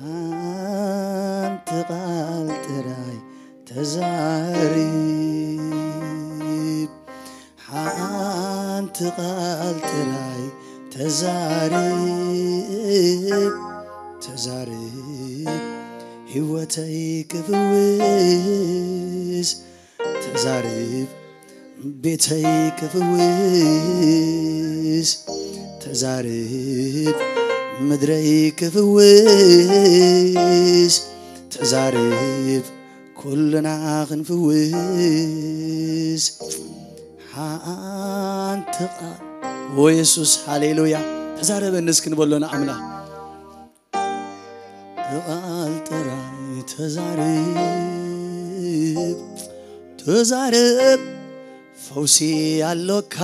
ሓንቲ ቃል ጥራይ ተዛሪብ፣ ሓንቲ ቃል ጥራይ ተዛሪብ፣ ተዛሪብ ህይወተይ ክፍውስ፣ ተዛሪብ ቤተይ ክፍውስ፣ ተዛሪብ ምድረይ ክፍውስ፣ ተዛሪብ ኩልና ክንፍውስ። ሓንቲ ቃል ኦ የሱስ፣ ሃሌሉያ። ተዛረበኒ እስኪ ንበሎ ንኣምላኽ። ብቓል ጥራይ ተዛርብ፣ ተዛርብ፣ ፈውሲ ኣሎካ።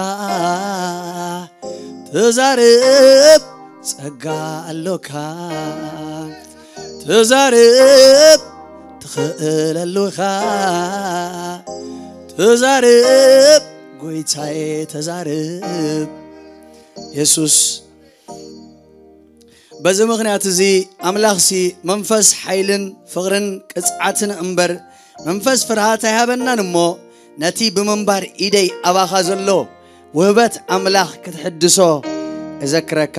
ተዛርብ፣ ጸጋ ኣሎካ። ተዛርብ፣ ትኽእል ኣሎኻ። ተዛርብ፣ ጎይታዬ፣ ተዛርብ። የሱስ፣ በዚ ምኽንያት እዚ ኣምላኽሲ መንፈስ ሓይልን ፍቕርን ቅጽዓትን እምበር፣ መንፈስ ፍርሃት ኣይሃበናን እሞ፣ ነቲ ብምንባር ኢደይ ኣባኻ ዘሎ ውህበት ኣምላኽ ክትሕድሶ እዘክረካ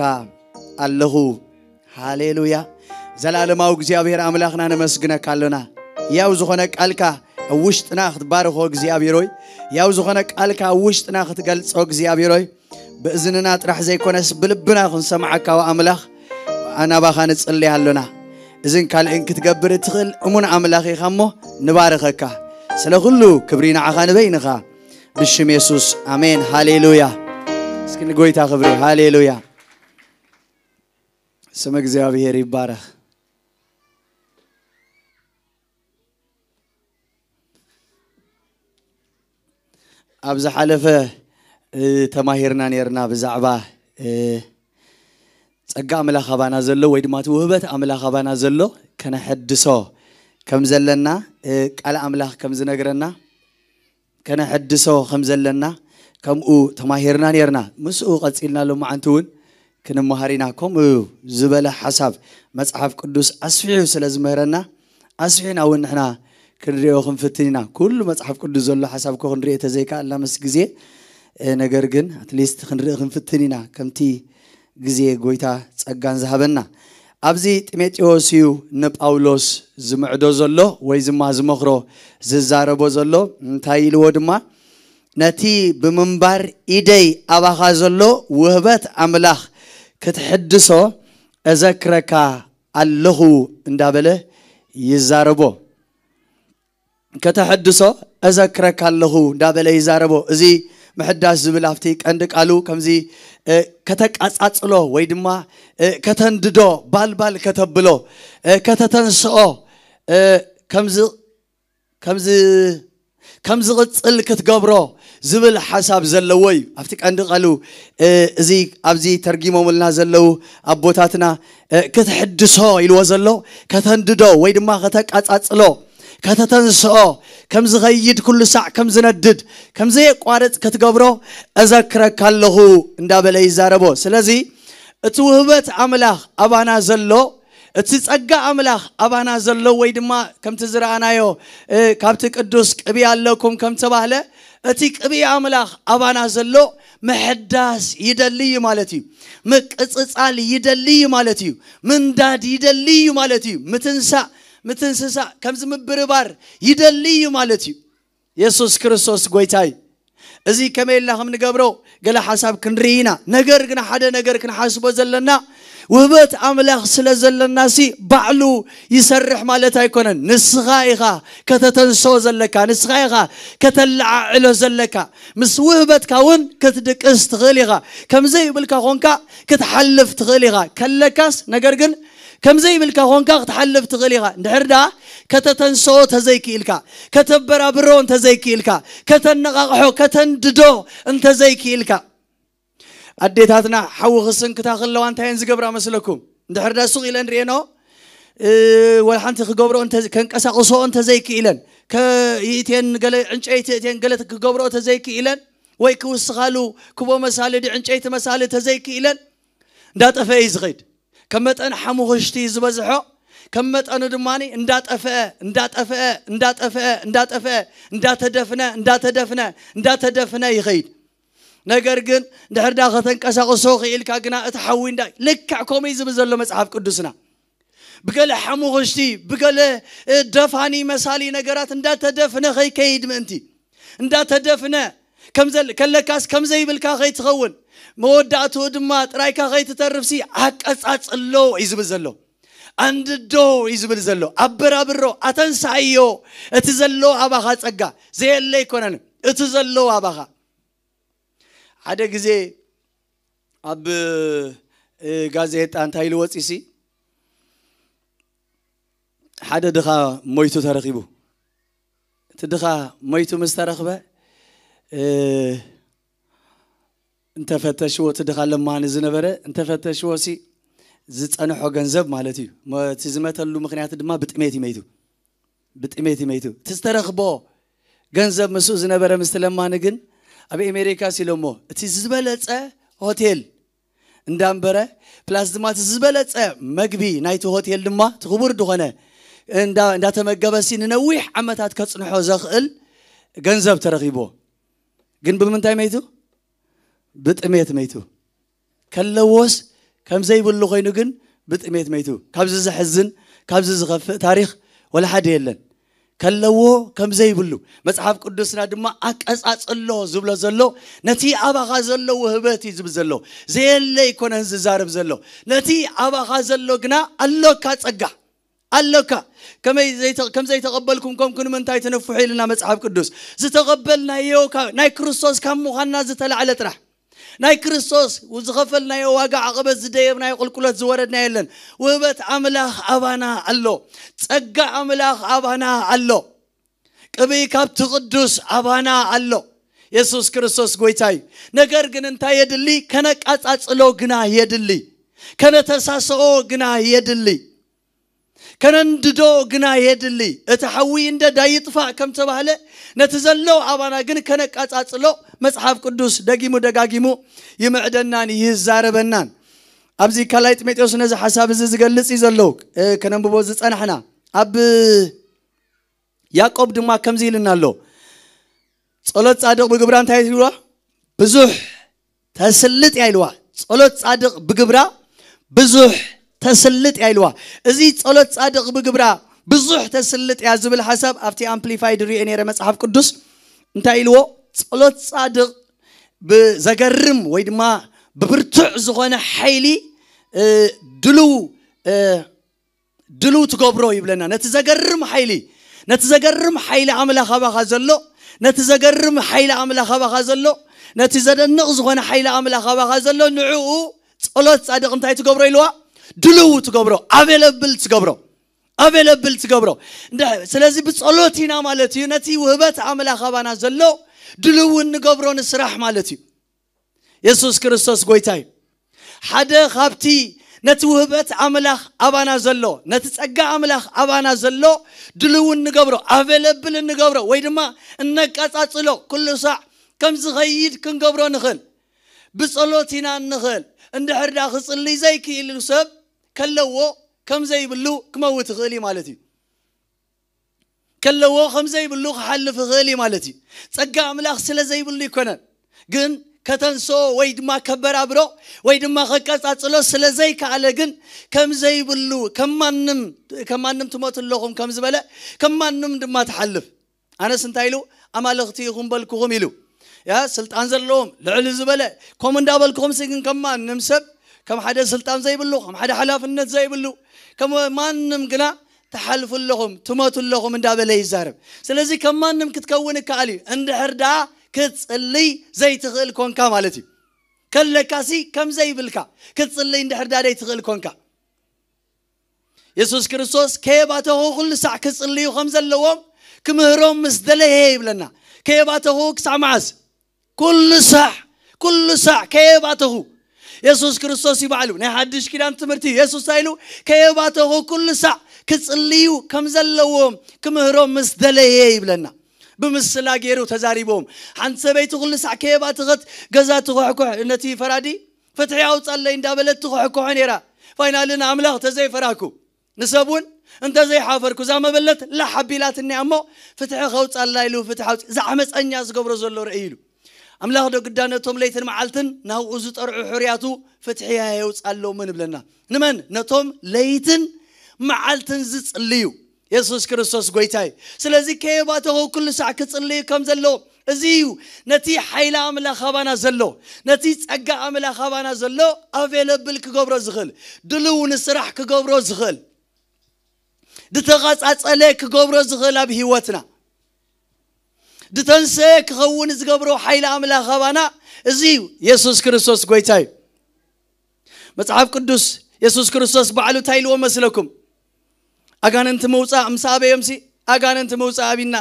ኣለኹ። ሃሌሉያ። ዘላለማዊ እግዚኣብሔር ኣምላኽና ነመስግነካ ኣሎና። ያው ዝኾነ ቃልካ ኣብ ውሽጥና ክትባርኾ እግዚኣብሔር ሆይ፣ ያው ዝኾነ ቃልካ ኣብ ውሽጥና ክትገልጾ እግዚኣብሔር ሆይ፣ ብእዝንና ጥራሕ ዘይኮነስ ብልብና ክንሰምዓካ ኣምላኽ ኣናባኻ ንጽሊ ኣሎና። እዝን ካልእን ክትገብር እትኽእል እሙን ኣምላኽ ኢኻ እሞ ንባርኸካ። ስለ ኩሉ ክብሪ ንዓኻ ንበይንኻ። ብሽም የሱስ ኣሜን። ሃሌሉያ። እስኪ ንጎይታ ክብሪ። ሃሌሉያ። ስም እግዚኣብሔር ይባረኽ። ኣብ ዝሓለፈ፣ እ፣ ተማሂርና ነርና ብዛዕባ፣ እ፣ ጸጋ ኣምላኽ ኣባና ዘሎ ወይ ድማ እቲ ውህበት ኣምላኽ ኣባና ዘሎ ከነሐድሶ ከም ዘለና፣ እ፣ ቃል ኣምላኽ ከም ዝነግረና ከነሐድሶ ከም ዘለና ከምኡ ተማሂርና ነርና። ምስኡ ቀጺልና ሎማዓንቲ እውን ክንመሃር ኢና። ከምኡ ዝበለ ሓሳብ መጽሓፍ ቅዱስ ኣስፊሑ ስለ ዝምህረና ኣስፊሕና እውን ንሕና ክንሪኦ ክንፍትን ኢና። ኩሉ መጽሓፍ ቅዱስ ዘሎ ሓሳብ እኮ ክንሪኦ ተዘይከኣልና ምስ ግዜ፣ እ፣ ነገር ግን ኣትሊስት ክንርኢ ክንፍትን ኢና ከምቲ ግዜ ጎይታ ጸጋን ዝሃበና። ኣብዚ ጢሞቴዎስ እዩ ንጳውሎስ ዝምዕዶ ዘሎ ወይ ዝማ ዝመኽሮ ዝዛረቦ ዘሎ። እንታይ ኢልዎ ድማ ነቲ ብምንባር ኢደይ ኣባኻ ዘሎ ውህበት ኣምላኽ ክትሕድሶ እዘክረካ ኣለኹ እንዳበለ ይዛረቦ። ከተሐድሶ እዘክረካ ኣለኹ እንዳበለ ይዛረቦ። እዚ ምሕዳስ ዝብል ኣብቲ ቀንዲ ቃሉ ከምዚ፣ እ፣ ከተቃጻጽሎ ወይ ድማ፣ እ፣ ከተንድዶ፣ ባልባል ከተብሎ፣ እ፣ ከተተንስኦ፣ እ፣ ከምዚ፣ ከምዚ፣ ከም ዝቕጽል ክትገብሮ ዝብል ሓሳብ ዘለዎ እዩ። ኣብቲ ቀንዲ ቃሉ፣ እ፣ እዚ ኣብዚ ተርጊሞምልና ዘለዉ ኣቦታትና፣ እ፣ ክትሕድሶ ኢልዎ ዘሎ፣ ከተንድዶ ወይ ድማ ከተቃጻጽሎ፣ ከተተንስኦ፣ ከም ዝኸይድ ኩሉ ሳዕ ከም ዝነድድ፣ ከም ዘየቋርጽ ክትገብሮ እዘክረካ ኣለኹ እንዳበለ ይዛረቦ። ስለዚ እቲ ውህበት ኣምላኽ ኣባና ዘሎ፣ እቲ ጸጋ ኣምላኽ ኣባና ዘሎ ወይ ድማ ከምቲ ዝረኣናዮ፣ እ፣ ካብቲ ቅዱስ ቅብኢ ኣለኩም ከም ተባህለ፣ እቲ ቅብኢ ኣምላኽ ኣባና ዘሎ ምሕዳስ ይደሊ እዩ ማለት እዩ። ምቅጽጻል ይደሊ እዩ ማለት እዩ። ምንዳድ ይደሊ እዩ ማለት እዩ። ምትንሳእ፣ ምትንስሳእ፣ ከምዚ ምብርባር ይደሊ እዩ ማለት እዩ። የሱስ ክርስቶስ ጎይታ እዩ። እዚ ከመይ ኢልና ከም ንገብሮ ገለ ሓሳብ ክንርኢ ኢና። ነገር ግን ሓደ ነገር ክንሓስቦ ዘለና፣ ውህበት ኣምላኽ ስለ ዘለናሲ ባዕሉ ይሰርሕ ማለት ኣይኮነን። ንስኻ ኢኻ ከተተንስኦ ዘለካ፣ ንስኻ ኢኻ ከተለዓዕሎ ዘለካ። ምስ ውህበትካ እውን ክትድቅስ ትኽእል ኢኻ። ከም ዘይብልካ ኾንካ ክትሓልፍ ትኽእል ኢኻ። ከለካስ ነገር ግን ከም ዘይብልካ ኾንካ ክትሓልፍ ትኽእል ኢኻ። እንድሕር ደኣ ከተተንስኦ ተዘይክኢልካ፣ ከተበራብሮ እንተዘይክኢልካ፣ ከተነቓቕሖ፣ ከተንድዶ እንተዘይክኢልካ። ኣዴታትና ሓዊ ክስንክታ ከለዋ እንታይ እየን ዝገብራ መስለኩም? እንድሕር ደኣ ሱቕ ኢለን ርእየንኦ፣ እ፣ ወላ ሓንቲ ክገብርኦ እንተ-፣ ከንቀሳቕስኦ እንተዘይክኢለን፣ ከ-፣ ይእትየን ገለ ዕንጨይቲ እትየን ገለ ክገብርኦ ተዘይክኢለን፣ ወይ ክውስኻሉ ክቦ መሳሊ ድዩ ዕንጨይቲ መሳሊ ተዘይክኢለን፣ እንዳጠፈአ እዩ ዝኸይድ። ከም መጠን ሓሙኽሽቲ ዝበዝሖ፣ ከም መጠኑ ድማ እንዳጠፍአ እንዳጠፍአ እንዳጠፍአ እንዳጠፍአ እንዳተደፍነ እንዳተደፍነ እንዳተደፍነ ይኸይድ። ነገር ግን ድሕር ዳ ከተንቀሳቕሶ ክኢልካ ግና እቲ ሓዊ እንዳ ልክዕ ከምኡ እዩ ዝብል ዘሎ መጽሓፍ ቅዱስና። ብገለ ሓሙኽሽቲ ብገለ ደፋኒ መሳሊ ነገራት እንዳተደፍነ ከይከይድ ምእንቲ እንዳተደፍነ ከለካስ ከምዘይብልካ ከይትኸውን መወዳእትኡ ድማ ጥራይካ ከይትተርፍሲ ኣቀጻጽሎ እዩ ዝብል ዘሎ። ኣንድዶ እዩ ዝብል ዘሎ። ኣበራብሮ ኣተንሳእዮ። እቲ ዘሎ ኣባኻ ጸጋ ዘየለ ኣይኮነን። እቲ ዘሎ ኣባኻ ሓደ ግዜ ኣብ ጋዜጣ እንታይ ኢሉ ወፂሲ ሓደ ድኻ ሞይቱ ተረኺቡ። እቲ ድኻ ሞይቱ ምስ ተረኽበ እንተፈተሽዎ እቲ ድኻ ለማኒ ዝነበረ እንተፈተሽዎ ሲ ዝፀንሖ ገንዘብ ማለት እዩ። እቲ ዝመተሉ ምክንያት ድማ ብጥሜት ይመይቱ ብጥሜት ይመይቱ። እቲ ዝተረኽቦ ገንዘብ ምስኡ ዝነበረ ምስቲ ለማኒ ግን ኣብ ኣሜሪካ ሲሎሞ እቲ ዝበለፀ ሆቴል እንዳንበረ ፕላስ ድማ እቲ ዝበለፀ መግቢ ናይቲ ሆቴል ድማ እቲ ክቡር ዝኾነ እንዳተመገበ ሲ ንነዊሕ ዓመታት ከፅንሖ ዘኽእል ገንዘብ ተረኺቦ። ግን ብምንታይ መይቱ? ብጥሜት መይቱ። ከለዎስ ከም ዘይብሉ ኮይኑ ግን ብጥሜት መይቱ። ካብዚ ዘሕዝን ካብዚ ዝኸፍእ ታሪኽ ወላ ሓደ የለን። ከለዎ ከም ዘይብሉ መጽሓፍ ቅዱስና ድማ ኣቀጻጽሎ ዝብሎ ዘሎ ነቲ ኣባኻ ዘሎ ውህበት እዩ ዝብል ዘሎ። ዘየለ ኣይኮነን ዝዛረብ ዘሎ። ነቲ ኣባኻ ዘሎ ግና ኣሎካ ጸጋ ኣሎካ። ከመይ ዘይተ- ከም ዘይተቐበልኩም ኮንኩ ንምንታይ ትንፍሑ ኢልና መጽሓፍ ቅዱስ። ዝተቐበልናዮ ካብ- ናይ ክርስቶስ ካብ ምዃንና ዝተላዕለ ጥራሕ ናይ ክርስቶስ ዝኸፈልናዮ ዋጋ ዓቐበት ዝደየብናዮ ቁልቁለት ዝወረድና የለን። ውህበት ኣምላኽ ኣባና ኣሎ። ጸጋ ኣምላኽ ኣባና ኣሎ። ቅብኢ ካብቲ ቅዱስ ኣባና ኣሎ። የሱስ ክርስቶስ ጎይታ እዩ። ነገር ግን እንታይ የድሊ? ከነቃጻጽሎ ግና የድሊ። ከነተሳስኦ ግና የድሊ። ከነንድዶ ግና የድሊ። እቲ ሓዊ እንደ ዳይጥፋእ ከም ተባህለ ነቲ ዘሎ ኣባና ግን ከነቃጻጽሎ መጽሓፍ ቅዱስ ደጊሙ ደጋጊሙ ይምዕደናን ይዛረበናን። ኣብዚ ካልኣይ ጢሞቴዎስ ነዚ ሓሳብ እዚ ዝገልጽ እዩ ዘሎ። እ፣ ከነንብቦ ዝጸናሕና ኣብ ያዕቆብ ድማ ከምዚ ኢልና ኣሎ። ጸሎት ጻድቕ ብግብራ እንታይ ኢልዋ? ብዙሕ ተስልጥ እያ ኢልዋ። ጸሎት ጻድቕ ብግብራ ብዙሕ ተስልጥ እያ ኢልዋ። እዚ ጸሎት ጻድቕ ብግብራ ብዙሕ ተስልጥ እያ ዝብል ሓሳብ ኣብቲ ኣምፕሊፋይድ ሪኦ ነይረ መጽሓፍ ቅዱስ እንታይ ኢልዎ? ጸሎት ጻድቕ ብዘገርም ወይ ድማ ብብርቱዕ ዝኾነ ሓይሊ እ፣ ድልው እ፣ ድልው ትገብሮ ይብለና። ነቲ ዘገርም ሓይሊ ነቲ ዘገርም ሓይሊ ኣምላኽ ኣባኻ ዘሎ ነቲ ዘገርም ሓይሊ ኣምላኽ ኣባኻ ዘሎ ነቲ ዘደንቕ ዝኾነ ሓይሊ ኣምላኽ ኣባኻ ዘሎ ንዕኡ ጸሎት ጻድቕ እንታይ ትገብሮ ኢልዋ? ድልው ትገብሮ፣ ኣቬለብል ትገብሮ፣ ኣቬለብል ትገብሮ። እንደ- ስለዚ ብጸሎት ኢና ማለት እዩ ነቲ ውህበት ኣምላኽ ኣባና ዘሎ ድልው እንገብሮ ንስራሕ ማለት እዩ። የሱስ ክርስቶስ ጎይታ እዩ። ሓደ ካብቲ ነቲ ውህበት ኣምላኽ ኣባና ዘሎ ነቲ ጸጋ ኣምላኽ ኣባና ዘሎ ድልው እንገብሮ፣ ኣቬለብል እንገብሮ ወይ ድማ እነቀጻጽሎ ኩሉ ሳዕ ከም ዝኸይድ ክንገብሮ ንኽእል። ብጸሎት ኢና እንኽእል። እንድሕር ዳ ክጽልይ ዘይክእል ሰብ ከለዎ ከም ዘይብሉ ክመውት ይኽእል እዩ ማለት እዩ። ከለዎ ከም ዘይብሉ ክሓልፍ ይኽእል እዩ ማለት እዩ። ጸጋ ኣምላኽ ስለ ዘይብሉ ይኮነን ግን ከተንስኦ ወይ ድማ ከበራብሮ ወይ ድማ ከቀጻጽሎ ስለ ዘይከኣለ ግን ከም ዘይብሉ ከም ማንም ከም ማንም ትሞቱ ኣለኹም ከም ዝበለ ከም ማንም ድማ ትሓልፍ። ኣነስ እንታይ ኢሉ ኣማልኽቲ ኢኹም በልኩኹም ኢሉ ያ ስልጣን ዘለዎም ልዕሊ ዝበለ ከምኡ እንዳበልኩኹም ሲ ግን ከም ማንም ሰብ ከም ሓደ ስልጣን ዘይብሉ ከም ሓደ ሓላፍነት ዘይብሉ ከም ማንም ግና ትሓልፉ ኣለኹም ትመቱ ኣለኹም እንዳበለ ይዛረብ። ስለዚ ከም ማንም ክትከውን ይከኣል እዩ እንድሕር ደኣ ክትጽልይ ዘይትኽእል ኮንካ ማለት እዩ። ከለካሲ ከም ዘይብልካ ክትጽልይ እንድሕር ደኣ ዘይትኽእል ኮንካ የሱስ ክርስቶስ ከየባተኹ ኩሉ ሳዕ ክጽልዩ ከም ዘለዎም ክምህሮም ምስ ደለየ ይብለና። ከየባተኹ ክሳዕ መዓስ? ኩሉ ሳዕ ኩሉ ሳዕ ከየባተኹ የሱስ ክርስቶስ ይባዕሉ ናይ ሓድሽ ኪዳን ትምህርቲ የሱስ ኢሉ ከየባተኹ ኩሉ ሳዕ ክጽልዩ ከም ዘለዎም ክምህሮም ምስ ደለየ ይብለና። ብምስላ ገይሩ ተዛሪቦም። ሓንቲ ሰበይቲ ኩሉ ሳዕ ከየባተኸት ገዛ ትኹሕኩሕ ነቲ ፈራዲ ፍትሒ ኣውጻለይ እንዳበለት ትኹሕኩሖ ነይራ። ፋይናሊ ንኣምላኽ ተዘይፈራኩ ንሰብ እውን እንተ ዘይሓፈርኩ፣ እዛ መበለት ላሕ ኣቢላትኒ እሞ ፍትሒ ከውጻላ ኢሉ ፍትሒ ኣውጽ-፣ እዛ ዓመፀኛ ዝገብሮ ዘሎ ርእይ ኢሉ። ኣምላኽ ዶ ግዳ ነቶም ለይትን መዓልትን ናብኡ ዝጠርዑ ሕርያቱ ፍትሒ የውጻሎምን ይብለና። ንመን? ነቶም ለይትን መዓልትን ዝጽልዩ። የሱስ ክርስቶስ ጎይታ እዩ። ስለዚ ከየባተኹ ኩሉ ሳዕ ክጽልዩ ከም ዘለዎ፣ እዚ እዩ ነቲ ሓይሊ ኣምላኽ ኣባና ዘሎ፣ ነቲ ጸጋ ኣምላኽ ኣባና ዘሎ ኣቬለብል ክገብሮ ዝኽእል፣ ድልው ንስራሕ ክገብሮ ዝኽእል፣ ድተቐጻጸለ ክገብሮ ዝኽእል ኣብ ህይወትና ድተንሰ ክኸውን ዝገብሮ ሓይሊ ኣምላኽ ኣባና እዚ እዩ። የሱስ ክርስቶስ ጎይታ እዩ። መጽሓፍ ቅዱስ የሱስ ክርስቶስ ባዕሉ እንታይ ኢልዎ መስለኩም? ኣጋንንቲ ምውጻእ ምስ ኣበዮምሲ፣ ኣጋንንቲ ምውጻእ ኣቢና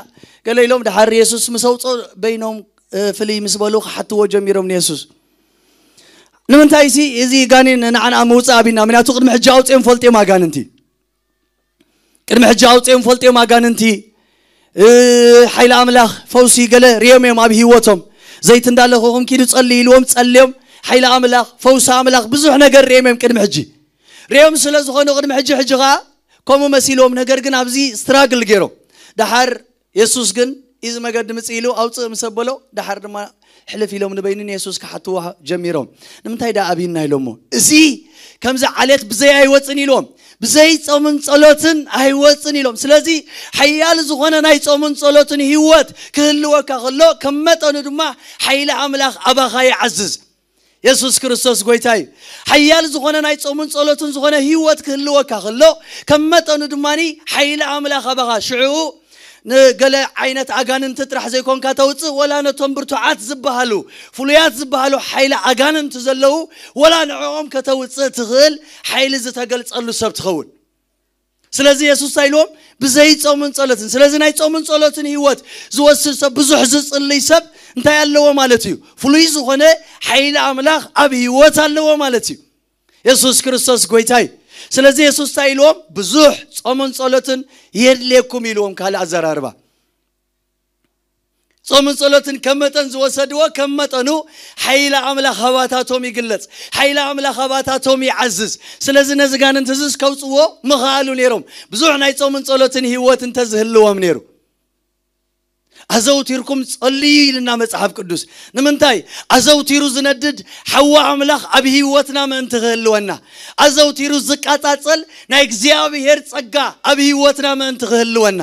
ገለ ኢሎም፣ ድሓር የሱስ ምስ ኣውጾ በይኖም፣ እ፣ ፍልይ ምስ በሉ ክሓትዎ ጀሚሮም ንየሱስ። ንምንታይሲ እዚ ጋኔን ንዓና ምውጻእ ኣቢና? ምክንያቱ ቅድሚ ሕጂ ኣውጽኦም ፈልጥዮም ኣጋንንቲ። ቅድሚ ሕጂ ኣውጽኦም ፈልጥዮም ኣጋንንቲ። እ፣ ሓይሊ ኣምላኽ ፈውሲ ገለ ርእዮም እዮም ኣብ ህይወቶም። ዘይት እንዳለኹኹም ኪዱ ጸልዩ ኢልዎም ጸልዮም። ሓይሊ ኣምላኽ፣ ፈውሲ ኣምላኽ ብዙሕ ነገር ርእዮም እዮም ቅድሚ ሕጂ። ርእዮም ስለ ዝኾኑ ቅድሚ ሕጂ፣ ሕጂ ኸኣ ከምኡ መሲልዎም፣ ነገር ግን ኣብዚ ስትራግል ገይሮም። ደሓር የሱስ ግን እዚ መገዲ ምጽእ ኢሉ ኣውጽእ ምስ ኣበሎ፣ ደሓር ድማ ሕልፍ ኢሎም ንበይኑ ንየሱስ ክሓትዎ ጀሚሮም። ንምንታይ ደኣ ኣብይና ኢሎሞ? እዚ ከምዚ ዓሌት ብዘይ ኣይወጽን ኢልዎም። ብዘይ ጾምን ጸሎትን ኣይወጽን ኢሎም። ስለዚ ሓያል ዝኾነ ናይ ጾምን ጸሎትን ህይወት ክህልወካ ከሎ፣ ከም መጠኑ ድማ ሓይሊ ኣምላኽ ኣባኻ ይዓዝዝ። የሱስ ክርስቶስ ጎይታ እዩ። ሓያል ዝኾነ ናይ ጾምን ጸሎትን ዝኾነ ህይወት ክህልወካ ከሎ፣ ከም መጠኑ ድማ ሓይሊ ኣምላኽ ኣባኻ። ሽዑ ንገለ ዓይነት ኣጋንንቲ ጥራሕ ዘይኮንካ ተውጽእ፣ ወላ ነቶም ብርቱዓት ዝበሃሉ፣ ፍሉያት ዝበሃሉ ሓይሊ ኣጋንንቲ ዘለዉ፣ ወላ ንዕኦም ከተውጽእ ትኽእል ሓይሊ ዝተገልጸሉ ሰብ ትኸውን። ስለዚ የሱስ እንታይ ኢልዎም? ብዘይ ጾምን ጸሎትን። ስለዚ ናይ ጾምን ጸሎትን ህይወት ዝወስድ ሰብ፣ ብዙሕ ዝጽልይ ሰብ እንታይ ኣለዎ ማለት እዩ? ፍሉይ ዝኾነ ሓይሊ ኣምላኽ ኣብ ህይወት ኣለዎ ማለት እዩ። የሱስ ክርስቶስ ጎይታ እዩ። ስለዚ የሱስ እንታይ ኢልዎም? ብዙሕ ጾምን ጸሎትን የድልየኩም ኢልዎም። ካልእ ኣዘራርባ፣ ጾምን ጸሎትን ከም መጠን ዝወሰድዎ፣ ከም መጠኑ ሓይሊ ኣምላኽ ኣባታቶም ይግለጽ፣ ሓይሊ ኣምላኽ ኣባታቶም ይዓዝዝ። ስለዚ ነዚ ጋንንቲ እዝስ ከውጽዎ ምኸኣሉ ነይሮም፣ ብዙሕ ናይ ጾምን ጸሎትን ህይወት እንተ ዝህልዎም ነይሩ። ኣዘውቲርኩም ጸልዩ ኢልና መጽሓፍ ቅዱስ። ንምንታይ? ኣዘውቲሩ ዝነድድ ሓዊ ኣምላኽ ኣብ ህይወትና ምእንቲ ክህልወና፣ ኣዘውቲሩ ዝቃጻጸል ናይ እግዚኣብሔር ጸጋ ኣብ ህይወትና ምእንቲ ክህልወና።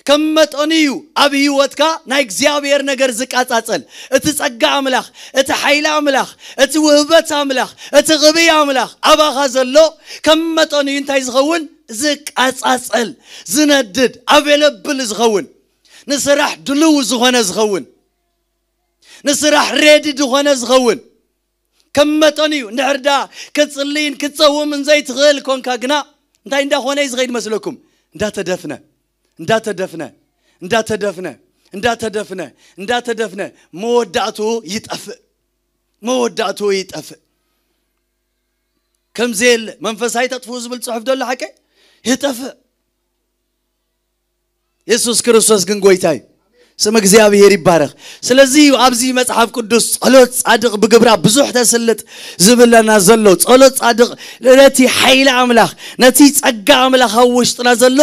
ከም መጠኑ እዩ ኣብ ህይወትካ ናይ እግዚኣብሔር ነገር ዝቃጻጸል። እቲ ጸጋ ኣምላኽ፣ እቲ ሓይሊ ኣምላኽ፣ እቲ ውህበት ኣምላኽ፣ እቲ ቅብኢ ኣምላኽ ኣባኻ ዘሎ ከም መጠኑ እዩ እንታይ ዝኸውን? ዝቃጻጸል፣ ዝነድድ፣ ኣቬለብል ዝኸውን፣ ንስራሕ ድልው ዝኾነ ዝኸውን፣ ንስራሕ ሬዲ ዝኾነ ዝኸውን ከም መጠኑ እዩ። እንድሕር ዳ ክትጽልይን ክትጸውምን ዘይትኽእል ኮንካ ግና እንታይ እንዳኾነ እዩ ዝኸይድ መስለኩም? እንዳተደፍነ፣ እንዳተደፍነ፣ እንዳተደፍነ፣ እንዳተደፍነ፣ እንዳተደፍነ መወዳእትኡ ይጠፍእ። መወዳእትኡ ይጠፍእ። ከምዚ የለ መንፈስ ኣይተጥፍኡ ዝብል ጽሑፍ ደሎ ሓቀ ይጠፍእ። የሱስ ክርስቶስ ግን ጎይታ እዩ። ስም እግዚኣብሔር ይባረኽ። ስለዚ እዩ ኣብዚ መጽሓፍ ቅዱስ ጸሎት ጻድቕ ብግብራ ብዙሕ ተስልጥ ዝብለና ዘሎ። ጸሎት ጻድቕ ነቲ ሓይሊ ኣምላኽ፣ ነቲ ጸጋ ኣምላኽ ኣብ ውሽጥና ዘሎ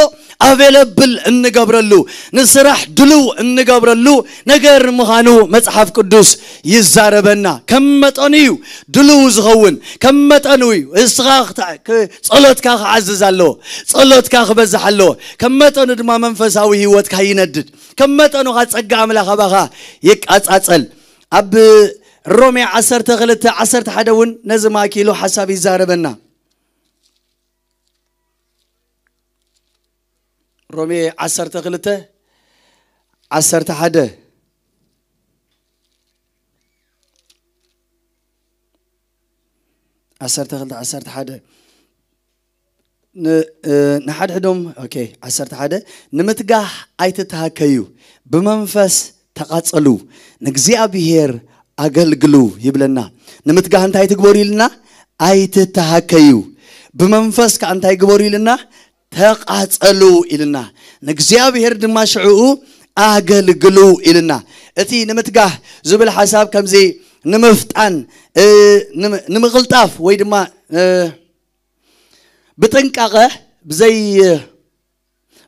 ኣቬለብል እንገብረሉ፣ ንስራሕ ድልው እንገብረሉ ነገር ምዃኑ መጽሓፍ ቅዱስ ይዛረበና። ከም መጠኑ እዩ ድልው ዝኸውን፣ ከም መጠኑ እዩ። እስኻ ክተ-፣ ክ-፣ ጸሎትካ ክዓዝዝ ኣለዎ፣ ጸሎትካ ክበዝሕ ኣለዎ። ከም መጠኑ ድማ መንፈሳዊ ህይወትካ ይነድድ። ከም መጠኑ ኸኣ ጸጋ ኣምላኽ ኣባኻ ይቃጻጸል። ኣብ ሮሜ ዓሰርተ ክልተ ዓሰርተ ሓደ እውን ነዚ ማእኪሉ ሓሳብ ይዛረበና። ሮሜ ዓሰርተ ክልተ ዓሰርተ ሓደ፣ ዓሰርተ ክልተ ዓሰርተ ሓደ፣ ን-፣ እ፣ ንሓድሕዶም፣ ኦኬ፣ ዓሰርተ ሓደ፣ ንምትጋህ ኣይትተሃከዩ፣ ብመንፈስ ተቓጸሉ፣ ንእግዚኣብሔር ኣገልግሉ ይብለና። ንምትጋህ እንታይ ትግበሩ ኢልና? ኣይትተሃከዩ። ብመንፈስ ከኣ እንታይ ግበሩ ኢልና? ተቓጸሉ ኢልና። ንእግዚኣብሔር ድማ ሽዕኡ ኣገልግሉ ኢልና። እቲ ንምትጋህ ዝብል ሓሳብ ከምዚ ንምፍጣን፣ እ፣ ንም-፣ ንምቕልጣፍ ወይ ድማ፣ እ፣ ብጥንቃቐ ብዘይ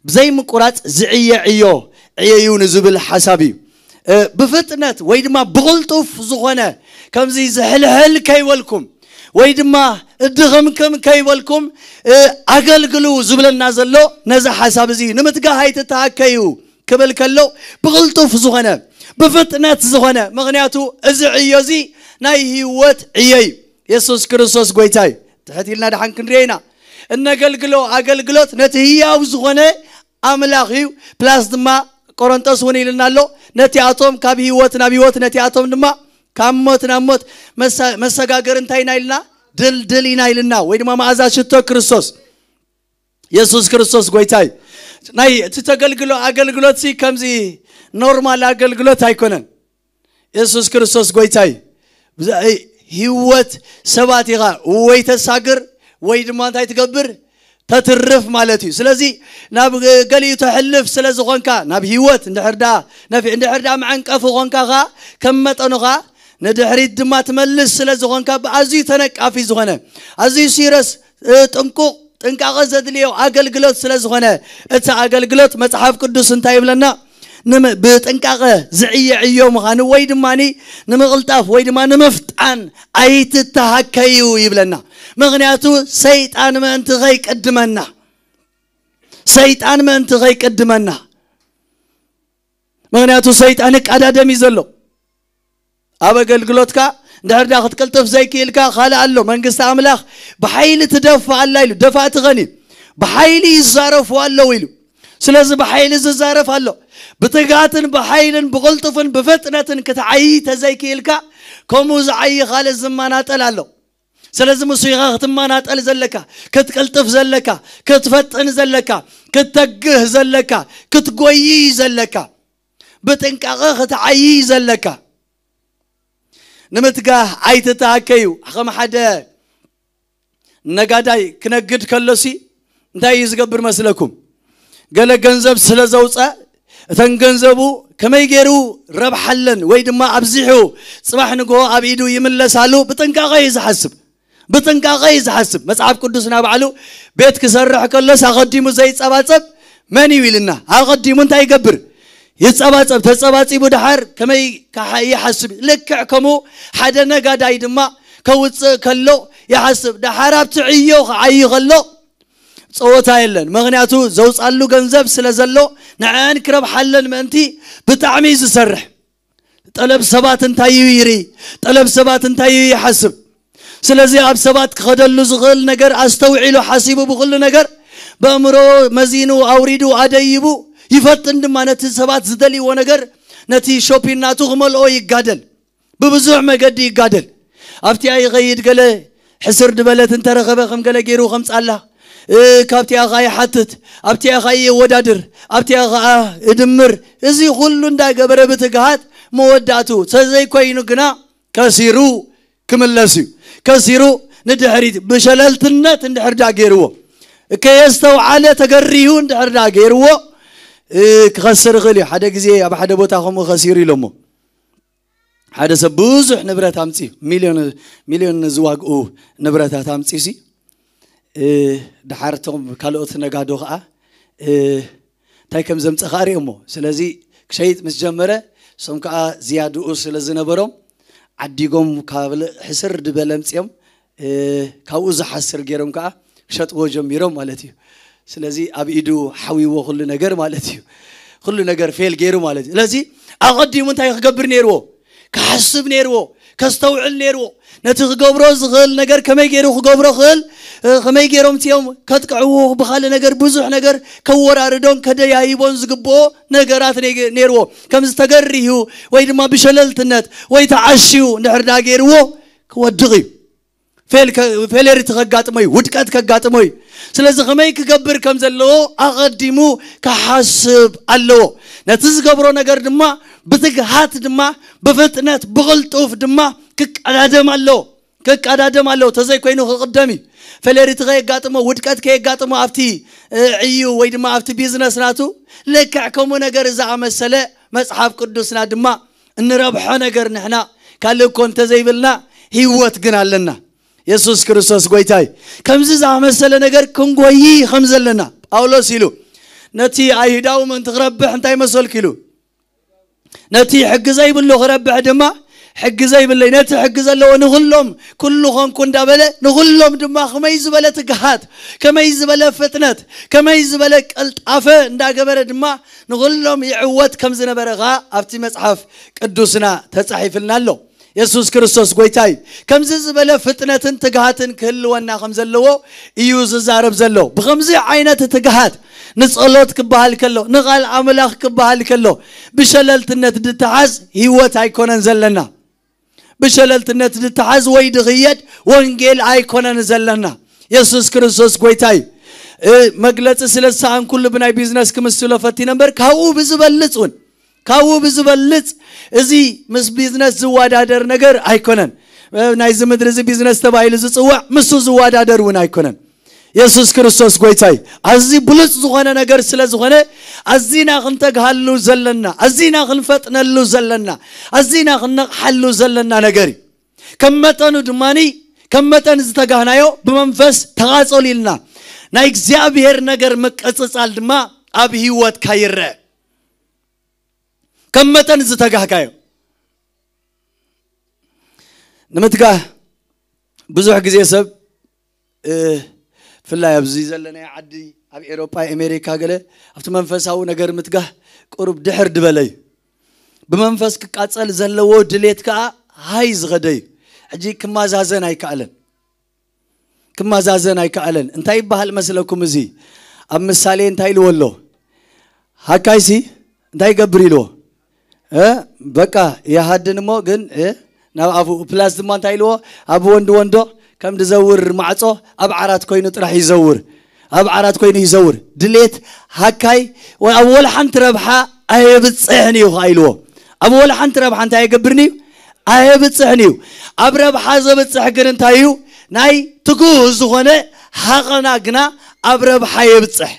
ብዘይ ምቁራጽ ዝዕየ ዕዮ ዕየዩ ንዝብል ሓሳብ እዩ። ብፍጥነት ወይ ድማ ብቕልጡፍ ዝኾነ ከምዚ ዝሕልሕል ከይበልኩም ወይ ድማ እድኽምክም ከይበልኩም ኣገልግሉ ዝብለና ዘሎ ነዚ ሓሳብ እዚ ንምትጋህ ኣይትተሃከዩ ክብል ከሎ ብቕልጡፍ ዝኾነ ብፍጥነት ዝኾነ ምኽንያቱ እዚ ዕዮ እዚ ናይ ህይወት ዕዮ እዩ። የሱስ ክርስቶስ ጎይታ እዩ። ትሕት ኢልና ደሓን ክንሪኦ ኢና። እነገልግሎ ኣገልግሎት ነቲ ህያው ዝኾነ ኣምላኽ እዩ። ፕላስ ድማ ቆሮንጦስ እውን ኢልና ኣሎ፣ ነቲኣቶም ካብ ህይወት ናብ ህይወት፣ ነቲኣቶም ድማ ካብ ሞት ናብ ሞት መሰጋገር እንታይ ኢና ኢልና? ድልድል ኢና ኢልና፣ ወይ ድማ መኣዛ ሽቶ ክርስቶስ። የሱስ ክርስቶስ ጎይታ እዩ። ናይ እቲ ተገልግሎ ኣገልግሎት ሲ ከምዚ ኖርማል ኣገልግሎት ኣይኮነን። የሱስ ክርስቶስ ጎይታ እዩ። ህይወት ሰባት ኢኻ ወይ ተሳግር ወይ ድማ እንታይ ትገብር? ተትርፍ ማለት እዩ። ስለዚ ናብ ገሊኡ ተሕልፍ ስለ ዝኾንካ ናብ ህይወት እንድሕር ደኣ መዐንቀፊ ኾንካ ኸኣ ከም መጠኑ ኸኣ ንድሕሪት ድማ ትመልስ ስለ ዝኾንካ ብኣዝዩ ተነቃፊ ዝኾነ ኣዝዩ ሲረስ ጥንቁቕ ጥንቃቐ ዘድልዮ ኣገልግሎት ስለ ዝኾነ እቲ ኣገልግሎት መጽሓፍ ቅዱስ እንታይ ይብለና? ብጥንቃቐ ዝዕየ ዕዮ ምዃኑ ወይ ድማ ንምቕልጣፍ ወይ ድማ ንምፍጣን ኣይትተሃከዩ ይብለና። ምኽንያቱ ሰይጣን ምእንቲ ከይቅድመና ሰይጣን ምእንቲ ከይቅድመና ምኽንያቱ ሰይጣን ይቃዳደም እዩ ዘሎ። ኣብ ኣገልግሎትካ እንድሕር ዳ ክትቅልጥፍ ዘይክኢልካ ካልእ ኣሎ። መንግስቲ ኣምላኽ ብሓይሊ ትደፍእ ኣላ ኢሉ ደፋእቲ ኸን እዩ ብሓይሊ ይዛረፉ ኣለዉ ኢሉ። ስለዚ ብሓይሊ ዝዛረፍ ኣሎ። ብትግሃትን ብሓይልን ብቕልጡፍን ብፍጥነትን ክትዓይ ተዘይክኢልካ ከምኡ ዝዓይ ካልእ ዝመናጠል ኣሎ። ስለዚ ምስ ኢኻ ክትመናጠል ዘለካ፣ ክትቅልጥፍ ዘለካ፣ ክትፈጥን ዘለካ፣ ክትተግህ ዘለካ፣ ክትጎይይ ዘለካ፣ ብጥንቃቐ ክትዓይይ ዘለካ። ንምትጋህ ኣይትተሃከዩ። ከም ሓደ ነጋዳይ ክነግድ ከሎሲ እንታይ እዩ ዝገብር መስለኩም? ገለ ገንዘብ ስለ ዘውፀ እተን ገንዘቡ ከመይ ገይሩ ረብሓለን ወይ ድማ ኣብዚሑ ፅባሕ ንግሆ ኣብ ኢዱ ይምለሳሉ ብጥንቃቐ እዩ ዝሓስብ። ብጥንቃቐ እዩ ዝሓስብ። መጽሓፍ ቅዱስና ባዕሉ ቤት ክሰርሕ ከሎስ ኣቐዲሙ ዘይጸባጸብ መን እዩ ኢልና? ኣቐዲሙ እንታይ ይገብር? ይጸባጸብ። ተጸባጺቡ ደሓር ከመይ ይሓስብ? ልክዕ ከምኡ ሓደ ነጋዳይ ድማ ከውጽእ ከሎ ይሓስብ። ደሓር ኣብቲ ዕዮ ክዓይ ከሎ ጸወታ የለን። ምኽንያቱ ዘውጻሉ ገንዘብ ስለ ዘሎ ንዐን ክረብሓለን ምእንቲ ብጣዕሚ እዩ ዝሰርሕ። ጠለብ ሰባት እንታይ እዩ ይርኢ? ጠለብ ሰባት እንታይ እዩ ይሓስብ? ስለዚ ኣብ ሰባት ክኸደሉ ዝኽእል ነገር ኣስተውዒሉ ሓሲቡ ብኹሉ ነገር በእምሮ መዚኑ ኣውሪዱ ኣደይቡ ይፈጥን ድማ ነቲ ሰባት ዝደልይዎ ነገር ነቲ ሾፒን ናቱ ክመልኦ ይጋደል። ብብዙሕ መገዲ ይጋደል። ኣብቲኣ ይኸይድ ገለ ሕስር ድበለት እንተረኸበ ከም ገለ ገይሩ ከምጻላ ካብቲኣ ኸዓ ይሓትት ኣብቲኣ ኸዓ የወዳድር ኣብቲኣ ኸዓ እድምር እዚ ኩሉ እንዳገበረ ብትግሃት መወዳእቱ ተዘይኮይኑ ግና ከሲሩ ክምለስ እዩ። ከሲሩ ንድሕሪት ብሸለልትነት እንድሕር ዳ ገይርዎ ከየስተውዓለ ተገሪሁ እንድሕር ዳ ገይርዎ ክኸስር ይኽእል እዩ። ሓደ ግዜ ኣብ ሓደ ቦታ ከምኡ ከሲሩ ኢሎሞ ሓደ ሰብ ብዙሕ ንብረት ኣምፅኡ ሚልዮን ዝዋግኡ ንብረታት ኣምፅኡ ሲ ድሓር እቶም ካልኦት ነጋዶ ከዓ እንታይ ከም ዘምፀ ከዓ ሪኦሞ። ስለዚ ክሸይጥ ምስ ጀመረ እሶም ከዓ ዝያድኡ ስለ ዝነበሮም ዓዲጎም ካብ ሕስር ድበለ ኣምፅኦም ካብኡ ዝሓስር ገይሮም ከዓ ክሸጥዎ ጀሚሮም ማለት እዩ። ስለዚ ኣብ ኢዱ ሓዊዎ ኩሉ ነገር ማለት እዩ። ኩሉ ነገር ፌል ገይሩ ማለት እዩ። ስለዚ ኣቐዲሙ እንታይ ክገብር ነይርዎ? ክሓስብ ነይርዎ፣ ከስተውዕል ነይርዎ። ነቲ ክገብሮ ዝኽእል ነገር ከመይ ገይሩ ክገብሮ ክእል ከመይ ገይሮም እዮም ከጥቅዕዎ ብኻልእ ነገር ብዙሕ ነገር ከወራርዶን ከደያይቦን ዝግብኦ ነገራት ነይርዎ። ከምዚ ተገሪሁ ወይ ድማ ብሸለልትነት ወይ ተዓሽዩ እንድሕር ዳ ገይርዎ ክወድቕ እዩ። ፌሌሪቲ ከጋጥሞ እዩ፣ ውድቀት ከጋጥሞ እዩ። ስለዚ ከመይ ክገብር ከም ዘለዎ ኣቐዲሙ ክሓስብ ኣለዎ። ነቲ ዝገብሮ ነገር ድማ ብትግሃት ድማ ብፍጥነት ብቕልጡፍ ድማ ክቀዳደም ኣለዎ። ክቀዳደም ኣለዎ። ተዘይኮይኑ ክቕደም እዩ። ፌሌሪቲ ከየጋጥሞ ውድቀት ከየጋጥሞ ኣብቲ ዕዩ ወይ ድማ ኣብቲ ቢዝነስ ናቱ ልክዕ ከምኡ ነገር ዝኣመሰለ መፅሓፍ ቅዱስና ድማ እንረብሖ ነገር ንሕና ካልእ እኮ እንተዘይብልና ህይወት ግን ኣለና። የሱስ ክርስቶስ ጎይታይ። ከምዚ ዝኣመሰለ ነገር ክንጎይ ከም ዘለና ጳውሎስ ኢሉ፣ ነቲ ኣይሁዳዊ ምእንቲ ክረብሕ እንታይ መሰልኩ ኢሉ፣ ነቲ ሕጊ ዘይብሉ ክረብሕ ድማ ሕጊ ዘይብለይ፣ ነቲ ሕጊ ዘለዎ ንኹሎም ኩሉ ኾንኩ እንዳበለ፣ ንኹሎም ድማ ከመይ ዝበለ ትግሃት፣ ከመይ ዝበለ ፍጥነት፣ ከመይ ዝበለ ቀልጣፈ እንዳገበረ ድማ ንኹሎም ይዕወት ከም ዝነበረ ኸኣ ኣብቲ መጽሓፍ ቅዱስና ተጻሒፍልና ኣሎ። የሱስ ክርስቶስ ጎይታይ። ከምዚ ዝበለ ፍጥነትን ትግሃትን ክህልወና ከም ዘለዎ እዩ ዝዛረብ ዘሎ። ብኸምዚ ዓይነት ትግሃት ንጸሎት ክበሃል ከሎ፣ ንቓል ኣምላኽ ክበሃል ከሎ፣ ብሸለልትነት ድተሓዝ ህይወት ኣይኮነን ዘለና። ብሸለልትነት ድተሓዝ ወይ ድኽየድ ወንጌል ኣይኮነን ዘለና። የሱስ ክርስቶስ ጎይታይ። እ፣ መግለጺ ስለ ዝሰኣንኩሉ ብናይ ቢዝነስ ክምስሎ ፈቲነ እምበር፣ ካብኡ ብዝበልጽ እውን ካብኡ ብዝበልጽ፣ እዚ ምስ ቢዝነስ ዝወዳደር ነገር ኣይኮነን። ናይዚ ምድሪ እዚ ቢዝነስ ተባሂሉ ዝጽዋዕ፣ ምስ ዝወዳደር እውን ኣይኮነን። የሱስ ክርስቶስ ጎይታይ። ኣዝዩ ብሉጽ ዝኾነ ነገር ስለ ዝኾነ፣ ኣዚና ክንተግሃሉ ዘለና፣ ኣዚና ክንፈጥነሉ ዘለና፣ ኣዚና ክንነቕሓሉ ዘለና ነገር እዩ። ከም መጠኑ ድማኒ፣ ከም መጠን ዝተጋህናዮ ብመንፈስ ተቓጸሉ ኢልና፣ ናይ እግዚኣብሔር ነገር ምቅጽጻል ድማ ኣብ ህይወትካ ይረአ። ከም መጠን ዝተጋህካዮ ንምትጋህ። ብዙሕ ግዜ ሰብ፣ እ፣ ብፍላይ ኣብዚ ዘለናዮ ዓዲ፣ ኣብ ኤሮፓ፣ ኣሜሪካ፣ ገለ ኣብቲ መንፈሳዊ ነገር ምትጋህ ቁሩብ ድሕር ድበለ እዩ። ብመንፈስ ክቃጸል ዘለዎ ድሌት ከኣ ሃይ ዝኸደ እዩ። ሕጂ ክመዛዘን ኣይከኣለን። ክመዛዘን ኣይከኣለን። እንታይ ይበሃል መስለኩም እዚ? ኣብ ምሳሌ እንታይ ኢልዎ ኣሎ? ሃካይሲ እንታይ ይገብር ኢልዎ? እ? በቃ ይሃድን እሞ ግን፣ እ? ናብ ኣፉ ፕላስ ድማ እንታይ ኢልዎ? ኣብ ወንድ ወንዶ ከም ድዘውር ማዕጾ ኣብ ዓራት ኮይኑ ጥራሕ ይዘውር። ኣብ ዓራት ኮይኑ ይዘውር። ድሌት ሃካይ ወ-፣ ኣብ ወላ ሓንቲ ረብሓ ኣየብጽሕን እዩ ኸኣ ኢልዎ። ኣብ ወላ ሓንቲ ረብሓ እንታይ ኣይገብርን እዩ? ኣየብጽሕን እዩ። ኣብ ረብሓ ዘብጽሕ ግን እንታይ እዩ? ናይ ትጉህ ዝኾነ ሃቐና ግና ኣብ ረብሓ የብጽሕ።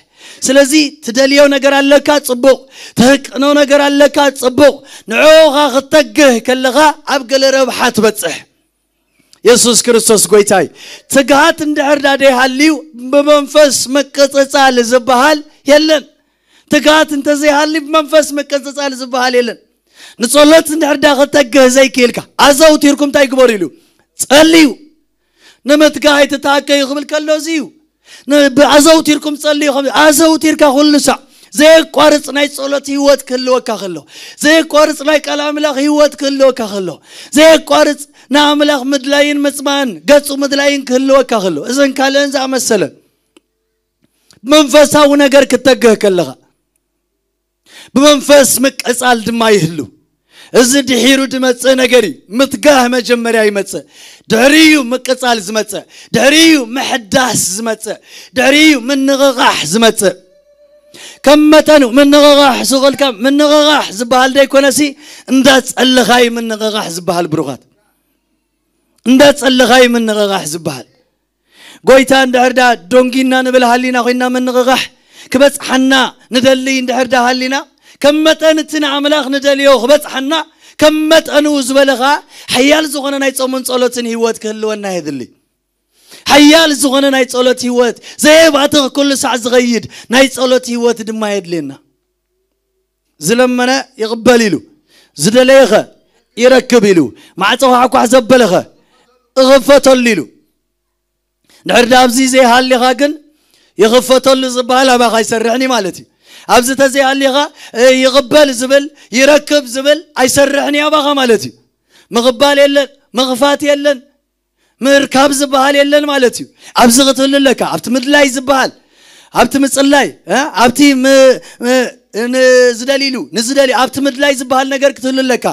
ስለዚ ትደልዮ ነገር ኣለካ፣ ጽቡቕ። ትህቅኖ ነገር ኣለካ፣ ጽቡቕ። ንዕኡ ኸኣ ክተግህ ከለኻ ኣብ ገለ ረብሓ ትበጽሕ። የሱስ ክርስቶስ ጎይታይ። ትግሃት እንድሕር ዳ ደይሃልዩ ብመንፈስ ምቅጽጻል ዝበሃል የለን። ትግሃት እንተዘይሃልዩ ብመንፈስ ምቅጽጻል ዝበሃል የለን። ንጸሎት እንድሕር ዳ ከተግህ ዘይክኢልካ፣ ኣዘውቲርኩም እንታይ ግበሩ ኢሉ? ጸልዩ። ንምትጋህ ኣይትተሃከዩ ክብል ከሎ እዚ እዩ። ን-፣ ብ-፣ ኣዘውቲርኩም ጸልዩ፣ ከም ኣዘውቲርካ ኩሉ ሳዕ ዘየቋርጽ ናይ ጸሎት ህይወት ክህልወካ ከሎ፣ ዘየቋርጽ ናይ ቃል ኣምላኽ ህይወት ክህልወካ ከሎ፣ ዘየቋርጽ ንኣምላኽ ምድላይን ምጽማን ገጹ ምድላይን ክህልወካ ከሎ፣ እዘን ካልአን ዝኣመሰለ መንፈሳዊ ነገር ክተግህ ከለኻ፣ ብመንፈስ ምቅጻል ድማ ይህሉ። እዚ ድሒሩ ድመጽእ ነገር እዩ። ምትጋህ መጀመርያ ይመጽእ፣ ድሕሪኡ ምቅጻል ዝመጽእ፣ ድሕሪኡ ምሕዳስ ዝመጽእ፣ ድሕሪኡ ምንቕቓሕ ዝመጽእ። ከም መጠኑ ምንቕቓሕ ዝኸልካ ምንቕቓሕ ዝበሃል ደይኮነሲ፣ እንዳጸለኻ እዩ ምንቕቓሕ ዝበሃል ብሩኻት። እንዳጸለኻ እዩ ምንቕቓሕ ዝበሃል። ጎይታ እንድሕር ዳ ዶንጊና ንብል ሃሊና ኮይና ምንቕቓሕ ክበጽሓና ንደሊ እንድሕር ዳ ሃሊና፣ ከም መጠን እቲ ንኣምላኽ ንደልዮ ክበጽሓና፣ ከም መጠኑ ዝበለ ኸኣ ሓያል ዝኾነ ናይ ጾምን ጸሎትን ህይወት ክህልወና የድሊ። ሓያል ዝኾነ ናይ ጸሎት ህይወት፣ ዘየባትኽ ኩሉ ሳዕ ዝኸይድ ናይ ጸሎት ህይወት ድማ የድልየና። ዝለመነ ይቕበል ኢሉ፣ ዝደለየኸ ይረክብ ኢሉ፣ ማዕጾ ኳሕኳሕ ዘበለኸ እኽፈተሉ ኢሉ። ድሕር ዳ ኣብዚ ዘይሃሊኻ ግን ይኽፈተሉ ዝበሃል ኣባኻ ኣይሰርሕን እዩ ማለት እዩ። ኣብዚ ተዘይሃሊኻ፣ እ፣ ይቕበል ዝብል፣ ይረክብ ዝብል ኣይሰርሕን እዩ ኣባኻ ማለት እዩ። ምቕባል የለን፣ ምኽፋት የለን፣ ምርካብ ዝበሃል የለን ማለት እዩ። ኣብዚ ክትህሉ ኣለካ፣ ኣብቲ ምድላይ ዝበሃል፣ ኣብቲ ምጽላይ፣ እ፣ ኣብቲ ም-፣ ም-፣ ንዝደልይሉ፣ ንዝደልዩ፣ ኣብቲ ምድላይ ዝበሃል ነገር ክትህሉ ኣለካ።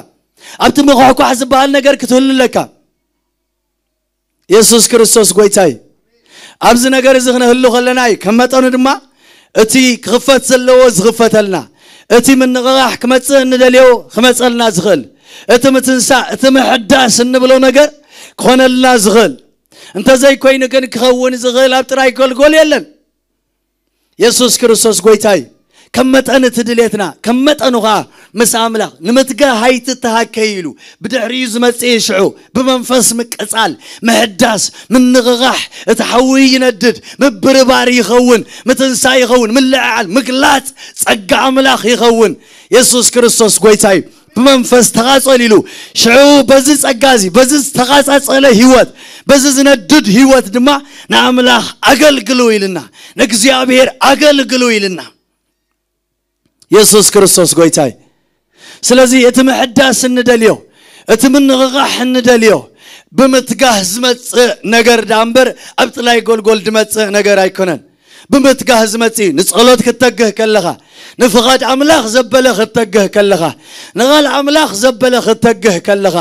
ኣብቲ ምኳሕኳሕ ዝበሃል ነገር ክትህሉ ኣለካ። የሱስ ክርስቶስ ጎይታይ። ኣብዚ ነገር እዚ ክነህሉ ከለና እዩ፣ ከም መጠኑ ድማ እቲ ክኽፈት ዘለዎ ዝኽፈተልና፣ እቲ ምንቕቓሕ ክመጽእ እንደልዮ ክመጸልና ዝኽእል፣ እቲ ምትንሳእ፣ እቲ ምሕዳስ እንብሎ ነገር ክኾነልና ዝኽእል። እንተዘይኮይኑ ግን ክኸውን ዝኽእል ኣብ ጥራይ ጎልጎል የለን። የሱስ ክርስቶስ ጎይታይ። ከም መጠን እቲ ድሌትና ከም መጠኑ ኸዓ ምስ ኣምላኽ ንምትጋህ ኣይትተሃከይ ኢሉ ብድሕሪኡ ዝመጽእ ሽዑ ብመንፈስ ምቅጻል፣ ምሕዳስ፣ ምንቕቓሕ፣ እቲ ሓዊ ይነድድ፣ ምብርባር ይኸውን፣ ምትንሳእ ይኸውን፣ ምልዕዓል፣ ምግላጽ ጸጋ ኣምላኽ ይኸውን። የሱስ ክርስቶስ ጎይታ እዩ። ብመንፈስ ተቓጸል ኢሉ ሽዑ በዚ ጸጋ እዚ በዚ ዝተቓጻጸለ ህይወት በዚ ዝነድድ ህይወት ድማ ንኣምላኽ ኣገልግሉ ኢልና ንእግዚኣብሔር ኣገልግሉ ኢልና የሱስ ክርስቶስ ጎይታይ። ስለዚ እቲ ምሕዳስ እንደልዮ፣ እቲ ምንቕቓሕ እንደልዮ ብምትጋህ ዝመጽእ ነገር ደኣ እምበር ኣብ ጥላይ ጎልጎል ዝመጽእ ነገር ኣይኮነን። ብምትጋህ ዝመጽእ እዩ። ንጸሎት ክትተግህ ከለኻ፣ ንፍቓድ ኣምላኽ ዘበለ ክትተግህ ከለኻ፣ ንቓል ኣምላኽ ዘበለ ክትተግህ ከለኻ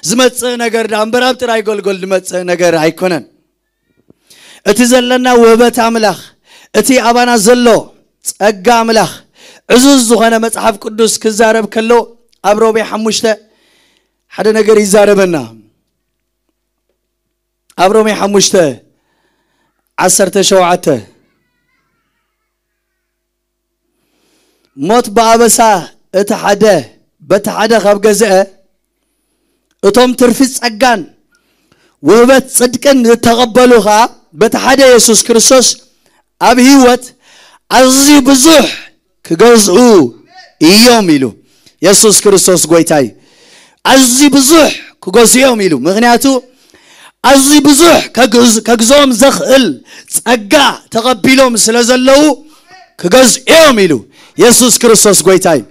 ዝመጽእ ነገር ደኣ እምበር ኣብ ጥራይ ጎልጎል ዝመጽእ ነገር ኣይኮነን። እቲ ዘለና ውህበት ኣምላኽ፣ እቲ ኣባና ዘሎ ጸጋ ኣምላኽ ዕዙዝ ዝኾነ መጽሓፍ ቅዱስ ክዛረብ ከሎ ኣብ ሮሜ ሓሙሽተ ሓደ ነገር ይዛረበና። ኣብ ሮሜ ሓሙሽተ ዓሰርተ ሸውዓተ ሞት ብኣበሳ እቲ ሓደ በቲ ሓደ ካብ ገዝአ እቶም ትርፊ ጸጋን ውህበት ጽድቅን ዝተቐበሉ ኸኣ በቲ ሓደ የሱስ ክርስቶስ ኣብ ህይወት ኣዝዩ ብዙሕ ክገዝኡ እዮም ኢሉ። የሱስ ክርስቶስ ጎይታ እዩ። ኣዝዩ ብዙሕ ክገዝኡ እዮም ኢሉ። ምኽንያቱ ኣዝዩ ብዙሕ ከግዝ- ከግዝኦም ዘኽእል ጸጋ ተቐቢሎም ስለ ዘለዉ ክገዝኡ እዮም ኢሉ። የሱስ ክርስቶስ ጎይታ እዩ።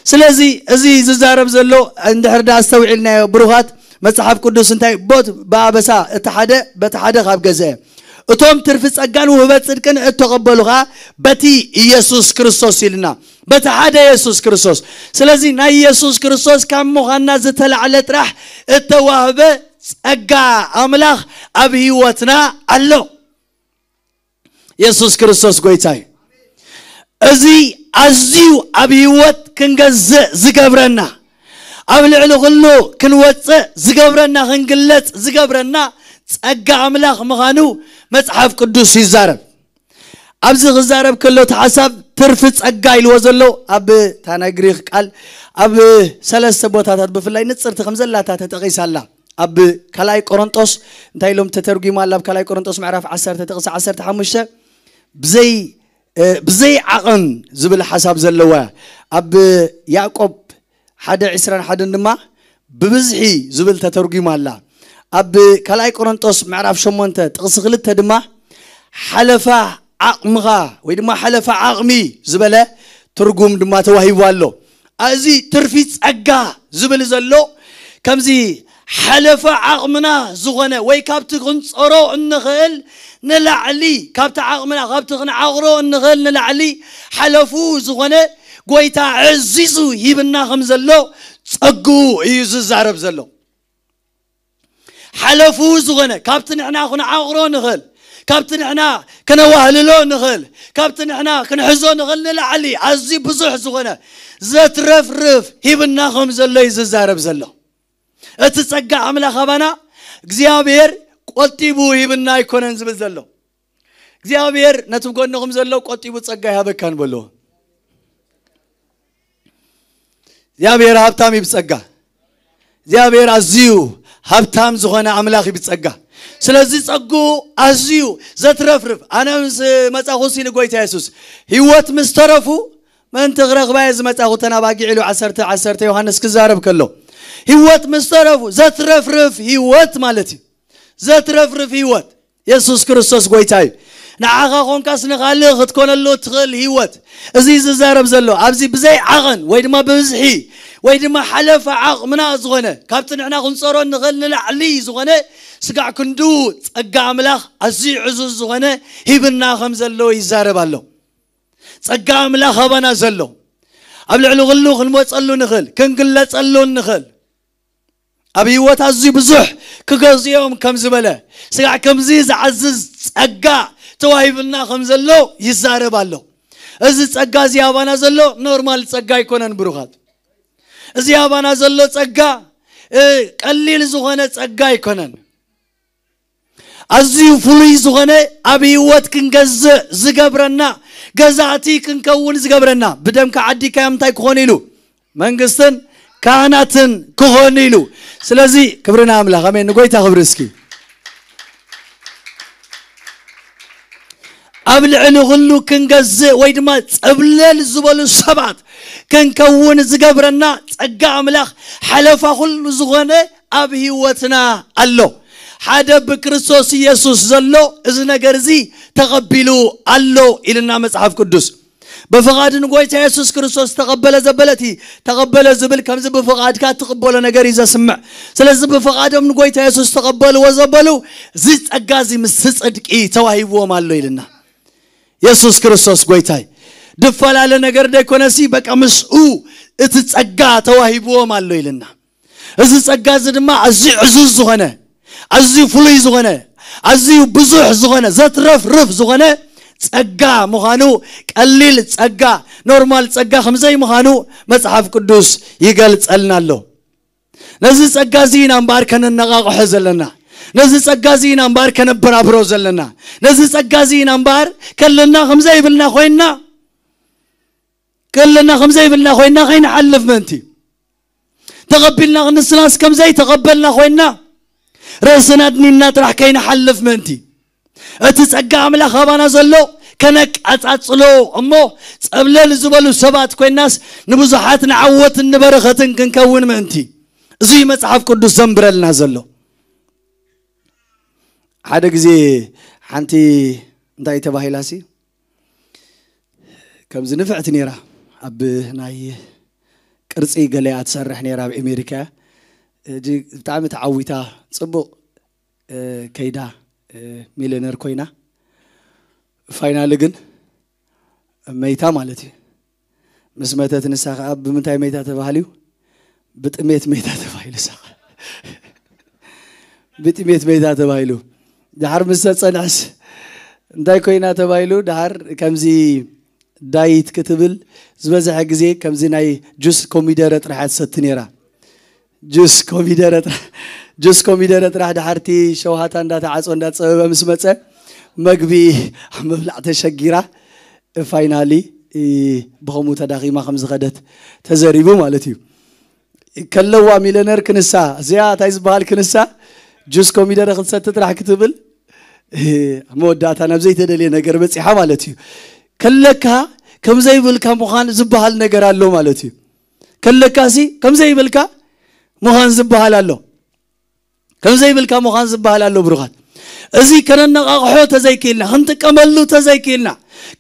ስለዚ እዚ ዝዛረብ ዘሎ እንድሕር ደኣ ኣስተውዒልናዮ ብሩኻት መጽሓፍ ቅዱስ እንታይ ቦት ብኣበሳ እቲ ሓደ በቲ ሓደ ካብ ገዝአ እቶም ትርፊ ጸጋን ውህበት ጽድቅን እተቐበሉ ኸኣ በቲ ኢየሱስ ክርስቶስ ኢልና በቲ ሓደ የሱስ ክርስቶስ። ስለዚ ናይ የሱስ ክርስቶስ ካብ ምዃንና ዝተላዕለ ጥራሕ እተዋህበ ጸጋ ኣምላኽ ኣብ ህይወትና ኣሎ። የሱስ ክርስቶስ ጎይታ እዩ። እዚ ኣዝዩ ኣብ ህይወት ክንገዝእ ዝገብረና፣ ኣብ ልዕሊ ኩሉ ክንወፅእ ዝገብረና፣ ክንግለፅ ዝገብረና ጸጋ ኣምላኽ ምዃኑ መጽሓፍ ቅዱስ ይዛረብ። ኣብዚ ክዛረብ ከሎ እቲ ሓሳብ ትርፊ ጸጋ ኢልዎ ዘሎ ኣብ እታ ናይ ግሪኽ ቃል ኣብ ሰለስተ ቦታታት ብፍላይ ንጽርቲ ከም ዘላታ ተጠቒሳ ኣላ። ኣብ ካልኣይ ቆሮንጦስ እንታይ ኢሎም ተተርጒማ ኣላ? ኣብ ካልኣይ ቆሮንጦስ ምዕራፍ ዓሰርተ ጥቕሲ ዓሰርተ ሓሙሽተ ብዘይ እ፣ ብዘይ ዓቐን ዝብል ሓሳብ ዘለዋ ኣብ ያዕቆብ ሓደ ዕስራን ሓደን ድማ ብብዝሒ ዝብል ተተርጒማ ኣላ። ኣብ ካልኣይ ቆሮንጦስ ምዕራፍ ሸሞንተ ጥቕሲ ክልተ ድማ ሓለፋ ዓቕምኻ ወይ ድማ ሓለፋ ዓቕሚ ዝበለ ትርጉም ድማ ተዋሂቡ ኣሎ። እዚ ትርፊ ጸጋ ዝብል ዘሎ ከምዚ ሓለፋ ዓቕምና ዝኾነ ወይ ካብቲ ክንጸሮ እንኽእል ንላዕሊ ካብቲ ዓቕምና ካብቲ ክንዓቕሮ እንኽእል ንላዕሊ ሓለፉ ዝኾነ ጎይታ ዕዚዙ ሂብና ከም ዘሎ ጸግኡ እዩ ዝዛረብ ዘሎ። ሓለፉ ዝኾነ ካብቲ ንሕና ክንዓቕሮ ንኽእል ካብቲ ንሕና ክነዋህልሎ ንኽእል ካብቲ ንሕና ክንሕዞ ንኽእል ንላዕሊ ኣዝዩ ብዙሕ ዝኾነ ዘትረፍርፍ ሂብና ከም ዘሎ እዩ ዝዛረብ ዘሎ። እቲ ጸጋ ኣምላኽ ኣባና እግዚኣብሔር ቆጢቡ ሂብና ኣይኮነን ዝብል ዘሎ። እግዚኣብሔር ነቲ ጎንኹም ዘሎ ቆጢቡ ጸጋ ይሃበካ ንበሎ። እግዚኣብሔር ሃብታም እዩ ብጸጋ። እግዚኣብሔር ኣዝዩ ሃብታም ዝኾነ ኣምላኽ እዩ ብጸጋ። ስለዚ ጸጉ ኣዝዩ ዘትረፍርፍ ኣነ ምስ መጻኹ ሲሉ ጎይታ የሱስ ህይወት ምስ ተረፉ ምእንቲ ክረኽባ እየ ዝመጻኹ ተን ኣባጊዕ ኢሉ ዓሰርተ ዓሰርተ ዮሃንስ ክዛረብ ከሎ ህይወት ምስ ተረፉ ዘትረፍርፍ ህይወት ማለት እዩ። ዘትረፍርፍ ህይወት የሱስ ክርስቶስ ጎይታ እዩ። ንዓኻ ኮንካስ ንኻልእ ክትኮነሉ እትኽእል ህይወት እዚ ዝዛረብ ዘሎ ኣብዚ ብዘይ ዓቐን ወይ ድማ ብብዝሒ ወይ ድማ ሓለፈ ዓቕምና ዝኾነ ካብቲ ንሕና ክንፀሮ እንኽእል ንላዕሊ ዝኾነ ስጋዕ ክንዱ ጸጋ ኣምላኽ ኣዝዩ ዕዙዝ ዝኾነ ሂብና ከም ዘሎ ይዛረብ ኣሎ። ጸጋ ኣምላኽ ኣባና ዘሎ ኣብ ልዕሊ ኩሉ ክንወፀሉ ንኽእል ክንግለፀሉ ንኽእል ኣብ ህይወት ኣዝዩ ብዙሕ ክገዝኦም ከም ዝበለ ስጋዕ ከምዚ ዝዓዝዝ ጸጋ ተዋሂብና ከም ዘሎ ይዛረብ ኣሎ። እዚ ጸጋ እዚ ኣባና ዘሎ ኖርማል ጸጋ ኣይኮነን ብሩኻት። እዚ ኣባና ዘሎ ጸጋ እ፣ ቀሊል ዝኾነ ጸጋ ኣይኮነን። ኣዝዩ ፍሉይ ዝኾነ ኣብ ህይወት ክንገዝእ ዝገብረና ገዛእቲ ክንከውን ዝገብረና፣ ብደምካ ዓዲካዮም እንታይ ክኾኑ ኢሉ? መንግስትን ካህናትን ክኾኑ ኢሉ። ስለዚ ክብሪ ንኣምላኽ፣ ኣሜን። ንጎይታ ክብሪ እስኪ። ኣብ ልዕሊ ኩሉ ክንገዝእ ወይ ድማ ጸብለል ዝበሉ ሰባት ክንከውን ዝገብረና ጸጋ ኣምላኽ ሓለፋ ኩሉ ዝኾነ ኣብ ህይወትና ኣሎ። ሓደ ብክርስቶስ ኢየሱስ ዘሎ እዚ ነገር እዚ ተቐቢሉ ኣሎ ኢልና መጽሓፍ ቅዱስ። ብፍቓድ ንጎይታ የሱስ ክርስቶስ ተቐበለ ዘበለ፣ እቲ ተቐበለ ዝብል ከምዚ ብፍቓድካ ትቕበሎ ነገር እዩ ዘስምዕ። ስለዚ ብፍቓዶም ንጎይታ የሱስ ተቐበልዎ ዘበሉ፣ እዚ ጸጋ እዚ ምስ ጽድቂ ተዋሂብዎም ኣሎ ኢልና። የሱስ ክርስቶስ ጎይታይ። ድፈላለ ነገር ደይኮነሲ፣ በቃ ምስኡ እቲ ጸጋ ተዋሂብዎም ኣሎ ኢልና። እዚ ጸጋ እዚ ድማ ኣዝዩ ዕዙዝ ዝኾነ፣ ኣዝዩ ፍሉይ ዝኾነ፣ ኣዝዩ ብዙሕ ዝኾነ፣ ዘትረፍርፍ ዝኾነ ጸጋ ምዃኑ፣ ቀሊል ጸጋ፣ ኖርማል ጸጋ ከም ዘይምዃኑ መጽሓፍ ቅዱስ ይገልጸልና ኣሎ። ነዚ ጸጋ እዚ ኢና እምበኣር ከነነቓቕሖ ዘለና። ነዚ ጸጋ እዚ ኢና እምበኣር ከነበራብሮ ዘለና። ነዚ ጸጋ እዚ ኢና እምበኣር ከለና ከም ዘይብልና ኮይንና፣ ከለና ከም ዘይብልና ኮይንና ከይንሓልፍ ምእንቲ። ተቐቢልና ክንስናስ ከም ዘይተቐበልና ኮይንና፣ ርእስና ኣድኒና ጥራሕ ከይንሓልፍ ምእንቲ። እቲ ጸጋ ኣምላኽ ኣባና ዘሎ ከነቃጻጽሎ እሞ፣ ጸብለል ዝበሉ ሰባት ኮይንናስ ንብዙሓት ንዓወትን ንበረኸትን ክንከውን ምእንቲ። እዚ እዩ መጽሓፍ ቅዱስ ዘንብረልና ዘሎ። ሓደ ግዜ ሓንቲ እንታይ ተባሂላሲ፣ ከምዚ ንፍዕቲ ነይራ፣ ኣብ ናይ ቅርጺ ገለ እያ ትሰርሕ ነይራ ኣብ ኣሜሪካ። እጂ ብጣዕሚ ተዓዊታ፣ ጽቡቕ፣ እ፣ ከይዳ፣ እ፣ ሚልዮነር ኮይና፣ ፋይናሊ ግን መይታ ማለት እዩ። ምስ መተት ንሳ ኸዓ ብምንታይ መይታ ተባህልዩ? ብጥሜት መይታ ተባሂሉ። ንሳ ኸዓ ብጥሜት መይታ ተባሂሉ። ድሓር ምስ ተጸንሕስ እንታይ ኮይና ተባሂሉ? ድሓር ከምዚ ዳይት ክትብል ዝበዝሐ ግዜ ከምዚ ናይ ጁስ ኮሚደረ ጥራሕ እያ ትሰቲ ነይራ። ጁስ ኮሚደረ ጥራሕ፣ ጁስ ኮሚደረ ጥራሕ ድሓርቲ ሸውሃታ እንዳተዓጾ እንዳጸበበ ምስ መጸ፣ መግቢ ኣብ ምብላዕ ተሸጊራ፣ ፋይናሊ ብኸምኡ ተዳኺማ ከም ዝኸደት ተዘሪቡ ማለት እዩ። ከለዋ ሚለነር ክንሳ፣ እዚኣ እንታይ ዝበሃል ክንሳ፣ ጁስ ኮሚደረ ክትሰቲ ጥራሕ ክትብል፣ መወዳእታ ናብ ዘይተደልየ ነገር በጺሓ ማለት እዩ። ከለካ ከም ዘይብልካ ምዃን ዝበሃል ነገር ኣሎ ማለት እዩ። ከለካሲ ከም ዘይብልካ ምዃን ዝበሃል ኣሎ። ከም ዘይብልካ ምዃን ዝበሃል ኣሎ ብሩኻት። እዚ ከነነቓቕሖ ተዘይክኢልና፣ ክንጥቀመሉ ተዘይክኢልና፣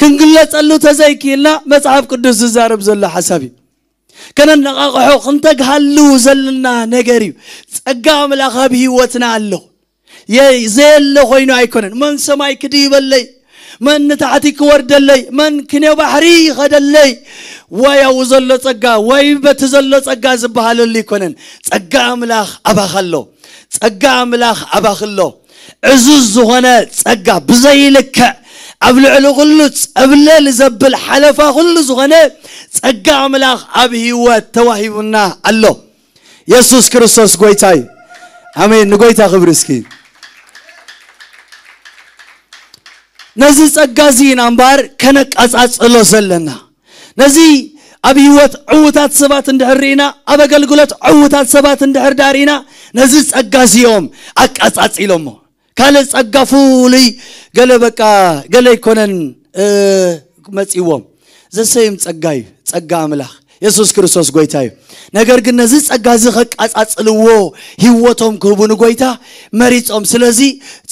ክንግለጸሉ ተዘይክኢልና፣ መጽሓፍ ቅዱስ ዝዛረብ ዘሎ ሓሳብ እዩ። ከነነቓቕሖ ክንተግሃሉ ዘለና ነገር እዩ። ጸጋ ኣምላኽ ኣብ ህይወትና ኣሎ። የ-፣ ዘየለ ኮይኑ ኣይኮነን። መን ሰማይ ክድይበለይ፣ መን ንታሕቲ ክወርደለይ፣ መን ክንዮ ባሕሪ ይኸደለይ፣ ወይ ኣብኡ ዘሎ ጸጋ፣ ወይ በቲ ዘሎ ጸጋ ዝበሃለሉ ኣይኮነን። ጸጋ ኣምላኽ ኣባኻ ኣሎ። ጸጋ ኣምላኽ ኣባኺ ኣሎ። ዕዙዝ ዝኾነ ጸጋ፣ ብዘይልክዕ ኣብ ልዕሊ ኩሉ ጸብለል ዘብል ሓለፋ ኩሉ ዝኾነ ጸጋ ኣምላኽ ኣብ ህይወት ተዋሂቡና ኣሎ። የሱስ ክርስቶስ ጎይታ እዩ። ኣሜን። ንጎይታ ክብሪ እስኪ። ነዚ ጸጋ እዚ ኢና እምበኣር ከነቃጻጽሎ ዘለና። ነዚ ኣብ ህይወት ዕዉታት ሰባት እንድሕር ርኢና፣ ኣብ ኣገልግሎት ዕዉታት ሰባት እንድሕር ዳር ርኢና፣ ነዚ ጸጋ እዚኦም ኣቃጻጺሎሞ። ካልእ ጸጋ ፍሉይ ገለ በቃ ገለ ኣይኮነን፣ እ፣ መጺዎም። ዘሰይም ጸጋ እዩ፣ ጸጋ ኣምላኽ። የሱስ ክርስቶስ ጎይታ እዩ። ነገር ግን ነዚ ጸጋ እዚ ከቃጻጽልዎ ህይወቶም ክህቡ ንጎይታ መሪጾም። ስለዚ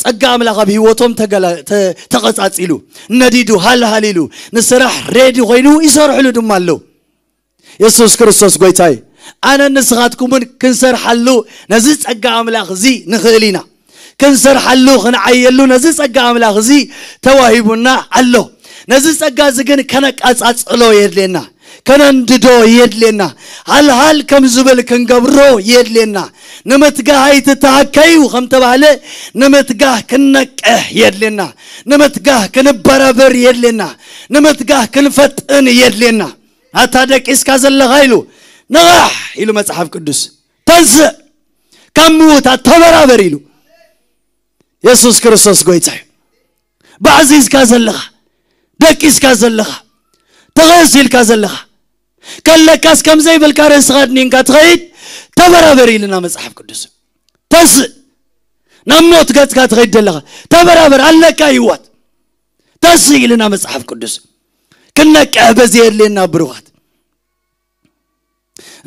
ጸጋ ኣምላኽ ኣብ ህይወቶም ተገላ-፣ ተ-፣ ተቐጻጺሉ፣ ነዲዱ፣ ሃልሃል ኢሉ፣ ንስራሕ ሬዲ ኮይኑ ይሰርሕሉ ድማ ኣለዉ። የሱስ ክርስቶስ ጎይታ እዩ። ኣነን ንስኻትኩምን ክንሰርሓሉ ነዚ ጸጋ ኣምላኽ እዚ ንኽእል ኢና። ክንሰርሓሉ፣ ክንዓየሉ ነዚ ጸጋ ኣምላኽ እዚ ተዋሂቡና ኣሎ። ነዚ ጸጋ እዚ ግን ከነቃጻጽሎ የድልየና፣ ከነንድዶ የድልየና፣ ሃልሃል ከም ዝብል ክንገብሮ የድልየና። ንምትጋህ ኣይትተሃከዩ ከም ተባህለ፣ ንምትጋህ ክንነቅሕ የድልየና፣ ንምትጋህ ክንበራበር የድልየና፣ ንምትጋህ ክንፈጥን የድልየና። ኣታ ደቂስካ ዘለኻ ኢሉ፣ ንቓሕ ኢሉ መጽሓፍ ቅዱስ፣ ተንስእ፣ ካብ ምዉታት ተበራበር ኢሉ። የሱስ ክርስቶስ ጎይታ እዩ። ባዕዚዝካ ዘለኻ፣ ደቂስካ ዘለኻ፣ ተቐስ ኢልካ ዘለኻ፣ ከለካስ ከም ዘይብልካ ርእስኻ ኣድኒንካ ትኸይድ፣ ተበራበር ኢልና መጽሓፍ ቅዱስ። ተስእ፣ ናብ ሞት ገጽካ ትኸይድ ዘለኻ፣ ተበራበር፣ ኣለካ ህይወት። ተስእ ኢልና መጽሓፍ ቅዱስ። ክነቅሕ በዚ የድልየና ብሩኻት።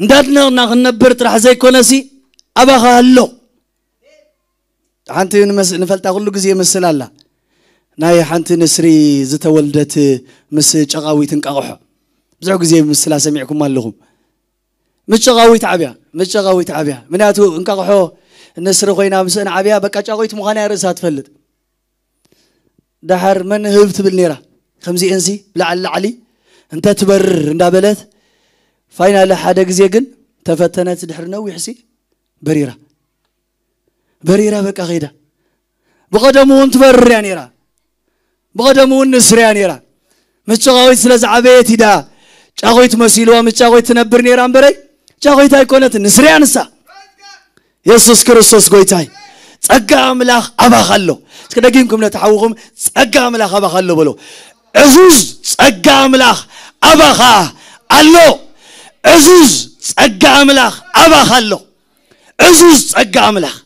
እንዳድነቕና ክንነብር ጥራሕ ዘይኮነሲ ኣባኻ ኣሎ። ሓንቲ ንመስ-፣ ንፈልጣ ኩሉ ግዜ ምስል ኣላ። ናይ ሓንቲ ንስሪ ዝተወልደት ምስ ጨቓዊት እንቃቕሖ። ብዙሕ ግዜ ምስላ ሰሚዕኩም ኣለኹም። ምስ ጨቓዊት ዓብያ፣ ምስ ጨቓዊት ዓብያ። ምክንያቱ እንቃቕሖ ንስሪ ኮይና ምስ ዓብያ በቃ ጫቑዊት ምዃና እያ ርእሳ ትፈልጥ። ደሓር መን ህብ ትብል ነይራ። ከምዚኤንሲ ብላዕሊ ላዕሊ እንተ ትበርር እንዳበለት ፋይናሊ ሓደ ግዜ ግን ተፈተነት። ድሕሪ ነዊሕሲ በሪራ፣ በሪራ በቃ ኸይዳ። ብቐደሙ እውን ትበርር እያ ነይራ። ብቐደሙ እውን ንስር እያ ነይራ። ምስ ጫቑዊት ስለ ዝዓበየት ኢዳ ጫቑዊት መሲልዋ ምስ ጫቑዊት ትነብር ነይራ እምበረይ፣ ጫቑዊት ኣይኮነትን፣ ንስር እያ ንሳ። የሱስ ክርስቶስ ጎይታይ። ጸጋ ኣምላኽ ኣባኻ ኣሎ። እስኪ ደጊምኩም ነቲ ሓውኹም፣ "ጸጋ ኣምላኽ ኣባኻ ኣሎ" በሎ። ዕዙዝ ጸጋ ኣምላኽ ኣባኻ ኣሎ። ዕዙዝ ጸጋ ኣምላኽ ኣባኻ ኣሎ። ዕዙዝ ጸጋ ኣምላኽ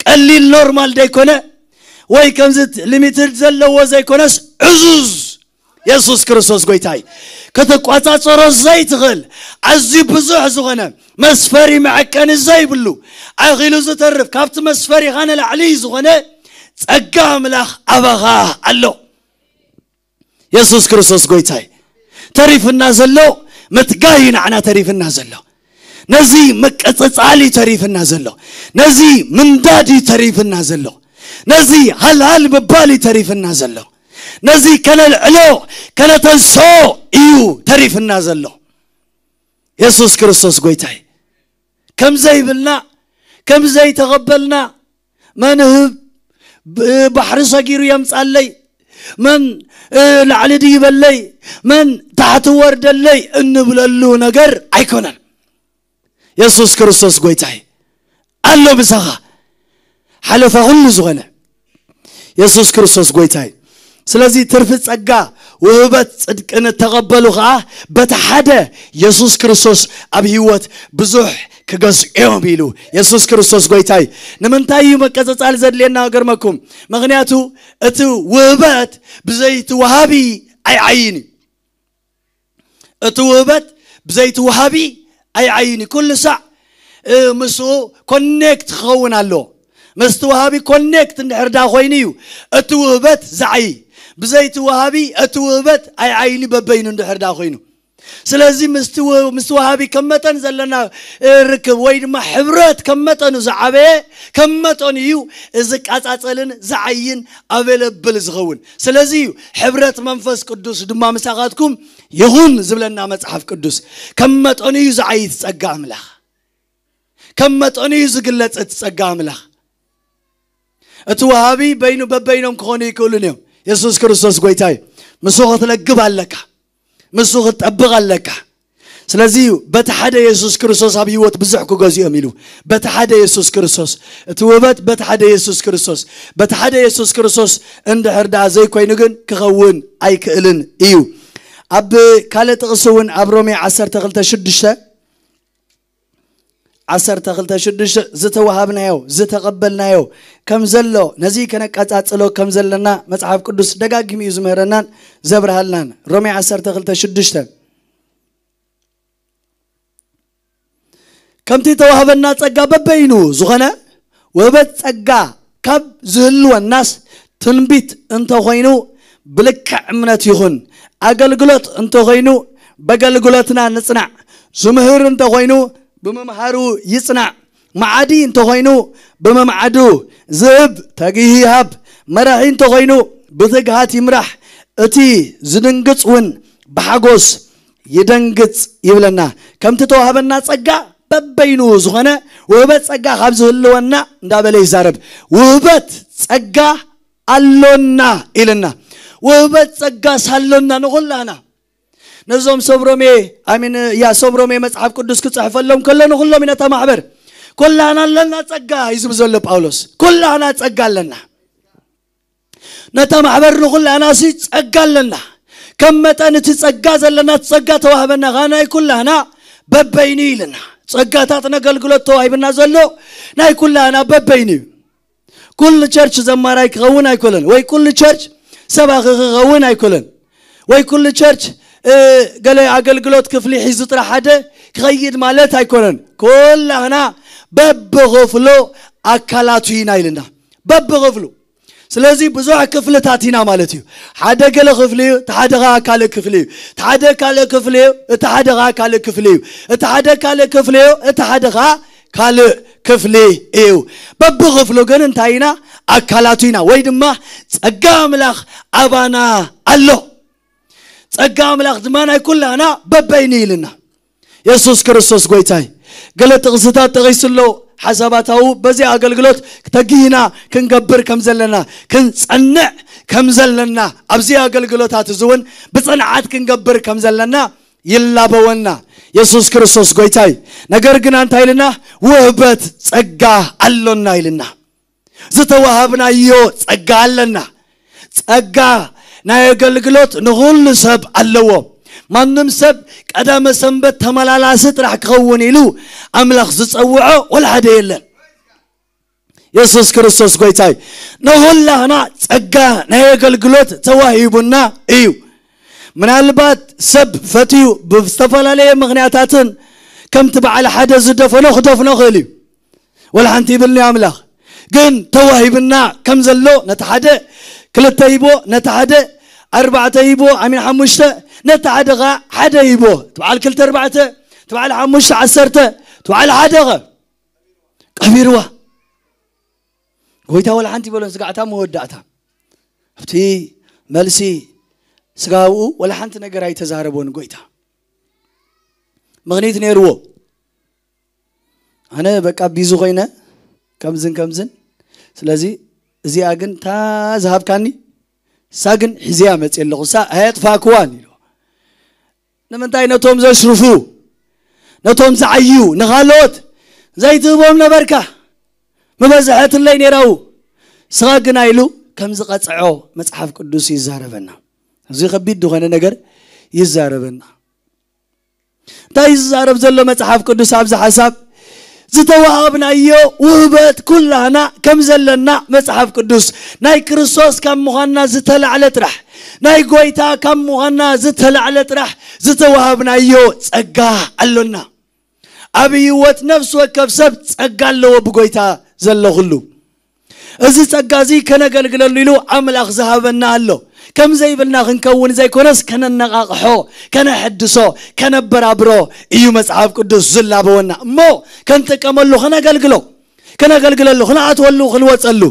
ቀሊል ኖርማል ዘይኮነ ወይ ከምዚ ሊሚትድ ዘለዎ ዘይኮነስ ዕዙዝ የሱስ ክርስቶስ ጎይታይ ክትቋጻጸሮ ዘይትኽእል ኣዝዩ ብዙሕ ዝኾነ መስፈሪ መዐቀኒ ዘይብሉ ኣኺሉ ዝተርፍ ካብቲ መስፈሪኻ ንላዕሊ ዝኾነ ጸጋ ኣምላኽ ኣባኻ ኣሎ። የሱስ ክርስቶስ ጎይታይ ተሪፍና ዘሎ ምትጋይ እዩ ንዓና ተሪፍና ዘሎ። ነዚ ምቅጽጻል እዩ ተሪፍና ዘሎ። ነዚ ምንዳድ እዩ ተሪፍና ዘሎ። ነዚ ሃልሃል ምባል እዩ ተሪፍና ዘሎ። ነዚ ከነልዕሎ ከነተንስኦ እዩ ተሪፍና ዘሎ። የሱስ ክርስቶስ ጎይታይ ከም ዘይብልና ከም ዘይተቐበልና መን ህብ ብ-፣ ባሕሪ ሰጊሩ የምጻለይ፣ መን እ፣ ላዕሊ ድይበለይ፣ መን ታሕቲ ወርደለይ እንብለሉ ነገር ኣይኮነን። የሱስ ክርስቶስ ጎይታይ ኣሎ ምሳኻ ሓለፋ ኩሉ ዝኾነ የሱስ ክርስቶስ ጎይታይ። ስለዚ ትርፊ ጸጋ ውህበት ጽድቂ ንተቐበሉ ኸኣ በቲ ሓደ የሱስ ክርስቶስ ኣብ ህይወት ብዙሕ ክገዝኦም ኢሉ የሱስ ክርስቶስ ጎይታይ። ንምንታይ እዩ መቀጸጻል ዘድልየና ገርመኩም? ምኽንያቱ እቲ ውህበት ብዘይቲ ወሃቢ ኣይዓይን እዩ። እቲ ውህበት ብዘይቲ ወሃቢ ኣይዓይን እዩ። ኩሉ ሳዕ እ፣ ምስኡ ኮኔክት ክኸውን ኣለዎ። ምስቲ ወሃቢ ኮኔክት እንድሕር ዳ ኮይኑ እዩ እቲ ውህበት ዝዓይ። ብዘይቲ ወሃቢ እቲ ውህበት ኣይዓይኒ በበይኑ እንድሕር ዳ ኮይኑ። ስለዚ ምስቲ ወ-፣ ምስቲ ወሃቢ ከም መጠን ዘለና እ፣ ርክብ ወይ ድማ ሕብረት ከም መጠኑ ዝዓበየ ከም መጠኑ እዩ ዝቃጻጸልን ዝዓይን ኣቬለብል ዝኸውን። ስለዚ እዩ ሕብረት መንፈስ ቅዱስ ድማ ምሳኻትኩም ይኹን ዝብለና መጽሓፍ ቅዱስ። ከም መጠኑ እዩ ዝዓይ እቲ ጸጋ ኣምላኽ። ከም መጠኑ እዩ ዝግለጽ እቲ ጸጋ ኣምላኽ። እቲ ወሃቢ በይኑ በበይኖም ክኾኑ ይክእሉን እዮም። የሱስ ክርስቶስ ጎይታይ ምስ ክትለግብ ኣለካ፣ ምስ ክትጠብቕ ኣለካ። ስለዚ እዩ በቲ ሓደ የሱስ ክርስቶስ ኣብ ህይወት ብዙሕ ክገዝኦም ኢሉ። በቲ ሓደ የሱስ ክርስቶስ እቲ ውህበት በቲ ሓደ የሱስ ክርስቶስ በቲ ሓደ የሱስ ክርስቶስ እንድሕር ደኣ ዘይኮይኑ ግን ክኸውን ኣይክእልን እዩ። ኣብ ካልእ ጥቕሲ እውን ኣብ ሮሜ ዓሰርተ ክልተ ሽዱሽተ ዓሰርተ ክልተ ሽዱሽተ ዝተዋሃብናዮ ዝተቐበልናዮ ከም ዘሎ ነዚ ከነቀጻጽሎ ከም ዘለና መጽሓፍ ቅዱስ ደጋጊሙ እዩ ዝምህረናን ዘብርሃልናን። ሮሜ ዓሰርተ ክልተ ሽዱሽተ ከምቲ ተዋህበና ጸጋ በበይኑ ዝኾነ ውህበት ጸጋ ካብ ዝህልወናስ ትንቢት እንተኾይኑ ብልክዕ እምነት ይኹን፣ ኣገልግሎት እንተኾይኑ በገልግሎትና ንጽናዕ፣ ዝምህር እንተኾይኑ ብምምሃሩ ይጽናዕ፣ መዓዲ እንተኾይኑ ብምምዓዱ፣ ዝህብ ተጊሂ ይሃብ፣ መራሒ እንተኾይኑ ብትግሃት ይምራሕ፣ እቲ ዝድንግጽ እውን ብሓጎስ ይደንግጽ ይብለና። ከምቲ ተዋህበና ጸጋ በበይኑ ዝኾነ ውህበት ጸጋ ካብ ዝህልወና እንዳበለ ይዛረብ። ውህበት ጸጋ ኣሎና ኢልና። ውህበት ጸጋስ ኣሎና ንኹላና። ነዞም ሰብ ሮሜ፣ ኣሚን፣ ያ ሰብ ሮሜ መጽሓፍ ቅዱስ ክጽሕፈሎም ከሎ ንኹሎም እዩ ነታ ማሕበር። ኩላና ኣለና ጸጋ እዩ ዝብል ዘሎ ጳውሎስ። ኩላና ጸጋ ኣለና። ነታ ማሕበር ንኹላና ሲ ጸጋ ኣለና። ከም መጠን እቲ ጸጋ ዘለና፣ እቲ ጸጋ ተዋህበና ኸዓ ናይ ኩላህና በበይኑ ኢልና። ጸጋታት ነገልግሎት ተዋሂብና ዘሎ ናይ ኩላህና በበይኑ እዩ። ኩሉ ቸርች ዘማራይ ክኸውን ኣይኮለን፣ ወይ ኩሉ ቸርች ሰባኺ ክኸውን ኣይኮለን፣ ወይ ኩሉ ቸርች፣ እ፣ ገለ ኣገልግሎት ክፍሊ ሒዙ ጥራሕ ሓደ ክኸይድ ማለት ኣይኮነን። ኩላህና በብኽፍሉ ኣካላቱ ኢና ኢልና። በብኽፍሉ። ስለዚ ብዙሕ ክፍልታት ኢና ማለት እዩ። ሓደ ገለ ክፍሊ እዩ፣ እቲ ሓደ ኸዓ ካልእ ክፍሊ እዩ። እቲ ሓደ ካልእ ክፍሊ እዩ፣ እቲ ሓደ ኸዓ ካልእ ክፍሊ እዩ። እቲ ሓደ ካልእ ክፍሊ እዩ፣ እቲ ሓደ ኸዓ ካልእ ክፍሊ እዩ። በብኽፍሉ ግን እንታይ ኢና? ኣካላቱ ኢና፣ ወይ ድማ ጸጋ ኣምላኽ ኣባና ኣሎ። ጸጋ ኣምላኽ ድማ ናይ ኩላና በበይኑ ኢልና። የሱስ ክርስቶስ ጎይታይ። ገለ ጥቕስታት ጠቒሱ ኣሎ። ሓሳባታዊ በዚ ኣገልግሎት ተጊህና ክንገብር ከም ዘለና፣ ክንጸንዕ ከም ዘለና፣ ኣብዚ ኣገልግሎታት እዚ እውን ብጽንዓት ክንገብር ከም ዘለና ይላበወና። የሱስ ክርስቶስ ጎይታይ። ነገር ግን እንታይ ኢልና? ውህበት ጸጋ ኣሎና ኢልና። ዝተዋሃብናዮ ጸጋ ኣለና። ጸጋ ናይ ኣገልግሎት ንኹሉ ሰብ ኣለዎ። ማንም ሰብ ቀዳመ ሰንበት ተመላላሲ ጥራሕ ክኸውን ኢሉ ኣምላኽ ዝጸውዖ ወላ ሓደ የለን። የሱስ ክርስቶስ ጎይታይ። ንኹላህና ጸጋ ናይ ኣገልግሎት ተዋሂቡና እዩ። ምናልባት ሰብ ፈትዩ ብዝተፈላለየ ምኽንያታትን ከምቲ በዓል ሓደ ዝደፈኖ ክደፍኖ ክእል እዩ። ወላ ሓንቲ ይብልኒ ኣምላኽ። ግን ተዋሂብና ከም ዘሎ ነቲ ሓደ ክልተ ሂቦ፣ ነቲ ሓደ ኣርባዕተ ሂቦ፣ ኣሚን ሓሙሽተ፣ ነቲ ሓደ ኸዓ ሓደ ሂቦ። እቲ በዓል ክልተ ኣርባዕተ፣ እቲ በዓል ሓሙሽተ ዓሰርተ፣ እቲ በዓል ሓደ ኸ ቀቢርዋ። ጎይታ ወላ ሓንቲ ይበሎን ስጋዕታ መወዳእታ። ኣብቲ መልሲ ስጋብኡ ወላ ሓንቲ ነገር ኣይተዛረቦን ጎይታ። ምኽንያት ነይርዎ። ኣነ በቃ ቢዚ ኮይነ ከምዝን ከምዝን። ስለዚ እዚኣ ግን እታ ዝሃብካኒ እሳ ግን ሒዘያ መፅየ ኣለኹ፣ እሳ ኣየጥፋእክዋን ኢሉ። ንምንታይ ነቶም ዘሽርፉ፣ ነቶም ዝዓዩ፣ ንኻልኦት ዘይትህቦም ነበርካ? ምበዝሐትለይ ነይራው። ስኻ ግና ኢሉ ከም ዝቐጽዖ መጽሓፍ ቅዱስ ይዛረበና። እዚ ከቢድ ዝኾነ ነገር ይዛረበና። እንታይ ይዛረብ ዘሎ መጽሓፍ ቅዱስ ኣብዚ ሓሳብ? ዝተዋሃብናዮ ውህበት ኩላህና ከም ዘለና መጽሓፍ ቅዱስ ናይ ክርስቶስ ካብ ምዃንና ዝተላዕለ ጥራሕ፣ ናይ ጎይታ ካብ ምዃንና ዝተላዕለ ጥራሕ ዝተዋሃብናዮ ጸጋ ኣሎና። ኣብ ህይወት ነፍሲ ወከፍ ሰብ ጸጋ ኣለዎ ብጎይታ ዘሎ ኩሉ። እዚ ጸጋ እዚ ከነገልግለሉ ኢሉ ኣምላኽ ዝሃበና ኣሎ። ከም ዘይብልና ክንከውን ዘይኮነስ ከነነቓቕሖ፣ ከነሐድሶ፣ ከነበራብሮ እዩ መጽሓፍ ቅዱስ ዝላበወና። እሞ ከንጥቀመሉ፣ ከነገልግሎ፣ ከነገልግለሉ፣ ክንኣትወሉ፣ ክንወጸሉ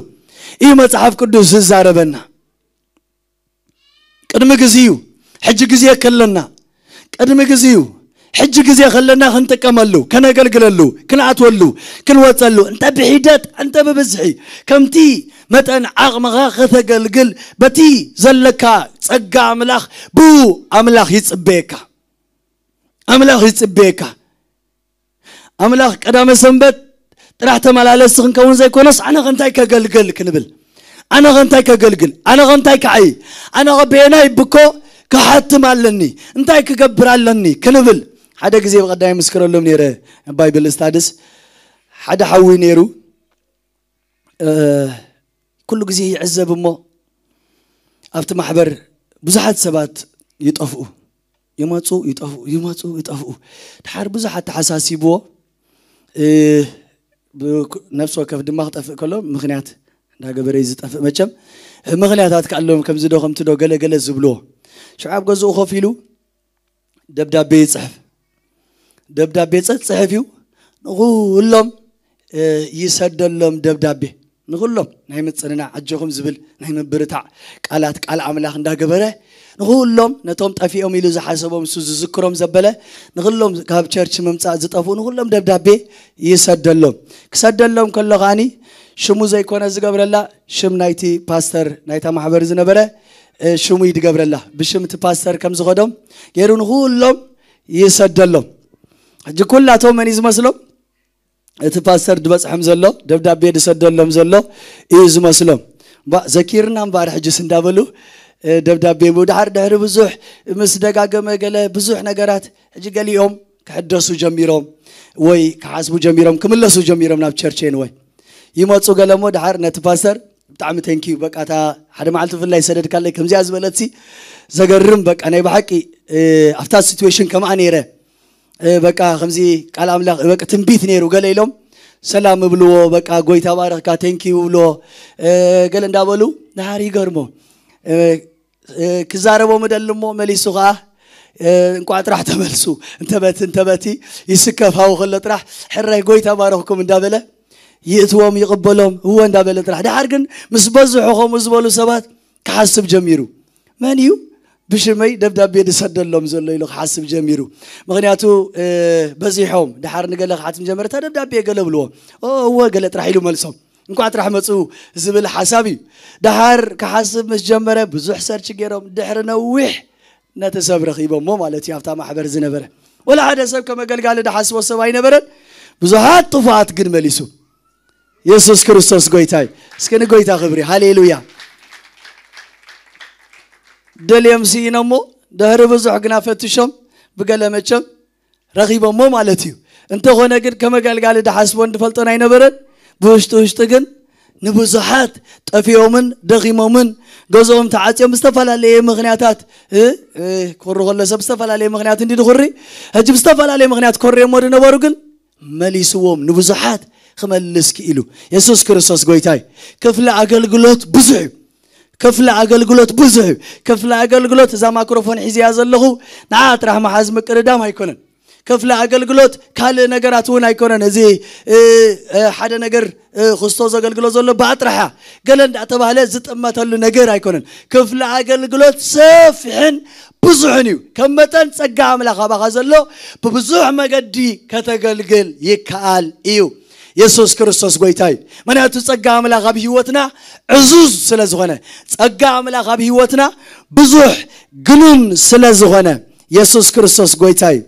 እዩ መጽሓፍ ቅዱስ ዝዛረበና። ቅድሚ ግዜኡ፣ ሕጂ ግዜ ከለና፣ ቅድሚ ግዜኡ፣ ሕጂ ግዜ ከለና ክንጥቀመሉ፣ ከነገልግለሉ፣ ክንኣትወሉ፣ ክንወጸሉ፣ እንተ ብሒደት፣ እንተ ብብዝሒ፣ ከምቲ መጠን ዓቕምኻ ከተገልግል፣ በቲ ዘለካ ጸጋ ኣምላኽ፣ ብኡ ኣምላኽ ይጽበየካ። ኣምላኽ ይጽበየካ። ኣምላኽ ቀዳመ ሰንበት ጥራሕ ተመላለስቲ ክንከውን ዘይኮነስ፣ ኣነ ኸ እንታይ ከገልግል ክንብል፣ ኣነ ኸ እንታይ ከገልግል፣ ኣነ ኸ እንታይ ክዓይ፣ ኣነ ኸ በየናይ ብኮ ክሓትም ኣለኒ፣ እንታይ ክገብር ኣለኒ ክንብል። ሓደ ግዜ ብቐዳይ ምስክረሎም ነይረ። ባይብል ስታድስ ሓደ ሓዊ ነይሩ። እ፣ ኩሉ ግዜ ይዕዘብ እሞ፣ ኣብቲ ማሕበር ብዙሓት ሰባት ይጠፍኡ፣ ይመጹ፣ ይጠፍኡ፣ ይመጹ፣ ይጠፍኡ። ድሓር ብዙሓት ተሓሳሲብዎ፣ እ፣ ብ-፣ ነፍሲ ወከፍ ድማ ክጠፍእ ከሎ ምኽንያት እንዳገበረ እዩ ዝጠፍእ። መቸም ምኽንያታት ከኣሎም ከምዚ ዶ ከምቲ ዶ ገለ ገለ ዝብልዎ። ሽዑ ኣብ ገዝኡ ኮፍ ኢሉ ደብዳቤ ይጽሕፍ። ደብዳቤ ጸጽሕፍ እዩ። ንኹሎም፣ እ፣ ይሰደሎም ደብዳቤ። ንኹሎም ናይ ምጽንናዕ፣ ኣጆኹም ዝብል ናይ ምብርታዕ ቃላት፣ ቃል ኣምላኽ እንዳገበረ፣ ንኹሎም ነቶም ጠፊኦም ኢሉ ዝሓሰቦም፣ እሱ ዝዝክሮም ዘበለ፣ ንኹሎም ካብ ቸርች ምምጻእ ዝጠፍኡ፣ ንኹሎም ደብዳቤ ይሰደሎም። ክሰደሎም ከሎ ከኣኒ፣ ሽሙ ዘይኮነ ዝገብረላ፣ ሽም ናይቲ ፓስተር ናይታ ማሕበር ዝነበረ፣ እ፣ ሽሙ እዩ ዝገብረላ። ብሽም እቲ ፓስተር ከም ዝኸዶም ገይሩ ንኹሎም ይሰደሎም። ሕጂ ኩላቶም መን እዩ ዝመስሎም? እቲ ፓስተር ዝበጽሖም ዘሎ፣ ደብዳቤ ዝሰደሎም ዘሎ እዩ ዝመስሎም። እምባ-፣ ዘኪርና እምበኣር ሕጅስ እንዳበሉ፣ ደብዳቤ ምውዳሓር ድሕሪ ብዙሕ ምስ ደጋገመ ገለ ብዙሕ ነገራት ሕጂ ገሊኦም ክሕደሱ ጀሚሮም ወይ ክሓስቡ ጀሚሮም ክምለሱ ጀሚሮም ናብ ቸርች ወይ ይመፁ ገለ እሞ ድሓር ነቲ ፓስተር ብጣዕሚ ቴንኪዩ በቃ እታ ሓደ መዓልቲ ብፍላይ ሰደድካለይ ከምዚኣ ዝበለትሲ ዘገርም በቃ ናይ ብሓቂ ኣብታ ሲትዌሽን ከምኣ ነይረ በቃ ከምዚ ቃል ኣምላኽ በቃ ትንቢት ነይሩ ገለ ኢሎም ሰላም እብልዎ በቃ ጎይታ ባረኽካ ቴንኪዩ እብልዎ ገለ እንዳበሉ ድሓር ይገርሞ ክዛረቦም እደሊ እሞ መሊሱ ከዓ እንቋዕ ጥራሕ ተመልሱ እንተበቲ እንተበቲ ይስከፋው ከሎ ጥራሕ ሕራይ ጎይታ ባረኽኩም እንዳበለ ይእትዎም ይቕበሎም እወ እንዳበለ ጥራሕ ድሓር ግን ምስ በዝሑ ከምኡ ዝበሉ ሰባት ክሓስብ ጀሚሩ መን እዩ ብሽመይ ደብዳቤ ዝሰደሎም ዘሎ ኢሉ ክሓስብ ጀሚሩ ምክንያቱ በዚሖም ድሓር ንገለ ክሓትም ጀመረ እታ ደብዳቤ ገለ ብልዎ እወ ገለ ጥራሕ ኢሉ መልሶም እንኳዕ ጥራሕ መፁ ዝብል ሓሳብ እዩ ድሓር ክሓስብ ምስ ጀመረ ብዙሕ ሰርች ገይሮም ድሕሪ ነዊሕ ነቲ ሰብ ረኺቦሞ ማለት እዩ ኣብታ ማሕበር ዝነበረ ወላ ሓደ ሰብ ከም ኣገልጋሊ ድሓስቦ ሰብ ኣይነበረን ብዙሓት ጥፉኣት ግን መሊሱ የሱስ ክርስቶስ ጎይታይ እስኪ ንጎይታ ክብሪ ሃሌሉያ ደልዮም ስኢኖሞ ድሕሪ ብዙሕ ግና ፈትሾም ብገለ መቸም ረኺቦሞ ማለት እዩ እንተኾነ ግን ከም ኣገልጋሊ ድሓስቦን ድፈልጦን ኣይነበረን ብውሽጢ ውሽጢ ግን ንብዙሓት ጠፊኦምን ደኺሞምን ገዝኦም ተዓፅዮም ብዝተፈላለየ ምኽንያታት ክሪ ከሎ ሰብ ዝተፈላለየ ምኽንያት እንዲ ድኹሪ ሕጂ ብዝተፈላለየ ምኽንያት ኮርዮሞ ድነበሩ ግን መሊስዎም ንብዙሓት ክመልስ ክኢሉ የሱስ ክርስቶስ ጎይታይ ክፍሊ ኣገልግሎት ብዙሕ እዩ ክፍሊ ኣገልግሎት ብዙሕ እዩ ክፍሊ ኣገልግሎት እዛ ማክሮፎን ሒዝያ ዘለኹ ንዓ ጥራሕ መሓዝ ምቅድዳም ኣይኮነን ክፍሊ ኣገልግሎት ካልእ ነገራት እውን ኣይኮነን እዚ ሓደ ነገር ክስቶ ዘገልግሎ ዘሎ ብኣጥራሓ ገለ እንዳተባህለ ዝጥመተሉ ነገር ኣይኮነን ክፍሊ ኣገልግሎት ሰፊሕን ብዙሕን እዩ ከም መጠን ጸጋ ኣምላኽ ኣባኻ ዘሎ ብብዙሕ መገዲ ከተገልግል ይከኣል እዩ የሱስ ክርስቶስ ጎይታ እዩ ምክንያቱ ጸጋ ኣምላኽ ኣብ ህይወትና ዕዙዝ ስለ ዝኾነ ጸጋ ኣምላኽ ኣብ ህይወትና ብዙሕ ግኑን ስለ ዝኾነ የሱስ ክርስቶስ ጎይታ እዩ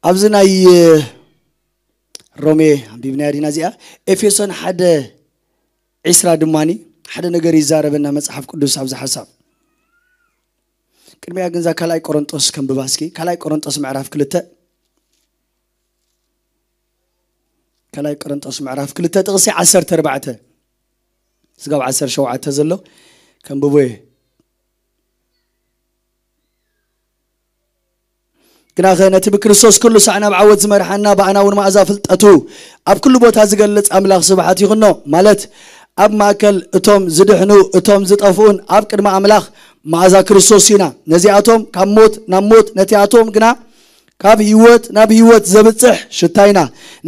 ኣብዚ ናይ ሮሜ ኣንቢብናያ ዲና እዚኣ ኤፌሶን ሓደ ዒስራ ድማ ሓደ ነገር ይዛረበና መፅሓፍ ቅዱስ ኣብዚ ሓሳብ ቅድሚያ ግንዛ ካልኣይ ቆሮንጦስ ከንብባ እስኪ ካልኣይ ቆሮንጦስ ምዕራፍ ክልተ ካልኣይ ቆሮንጦስ ምዕራፍ ክልተ ጥቕሲ ዓሰርተ ኣርባዕተ ስጋብ ዓሰርተ ሸውዓተ ዘሎ ከንብቦ እየ ግናኸ ነቲ ብክርስቶስ ኩሉ ሳዕ ናብ ዓወት ዝመርሓና ብኣና እውን መኣዛ ፍልጠቱ ኣብ ኩሉ ቦታ ዝገልጽ ኣምላኽ ስብሓት ይኹኖ ማለት ኣብ ማእከል እቶም ዝድሕኑ እቶም ዝጠፍኡን ኣብ ቅድሚ ኣምላኽ መኣዛ ክርስቶስ ኢና ነዚኣቶም ካብ ሞት ናብ ሞት ነቲኣቶም ግና ካብ ህይወት ናብ ህይወት ዘብጽሕ ሽታ ኢና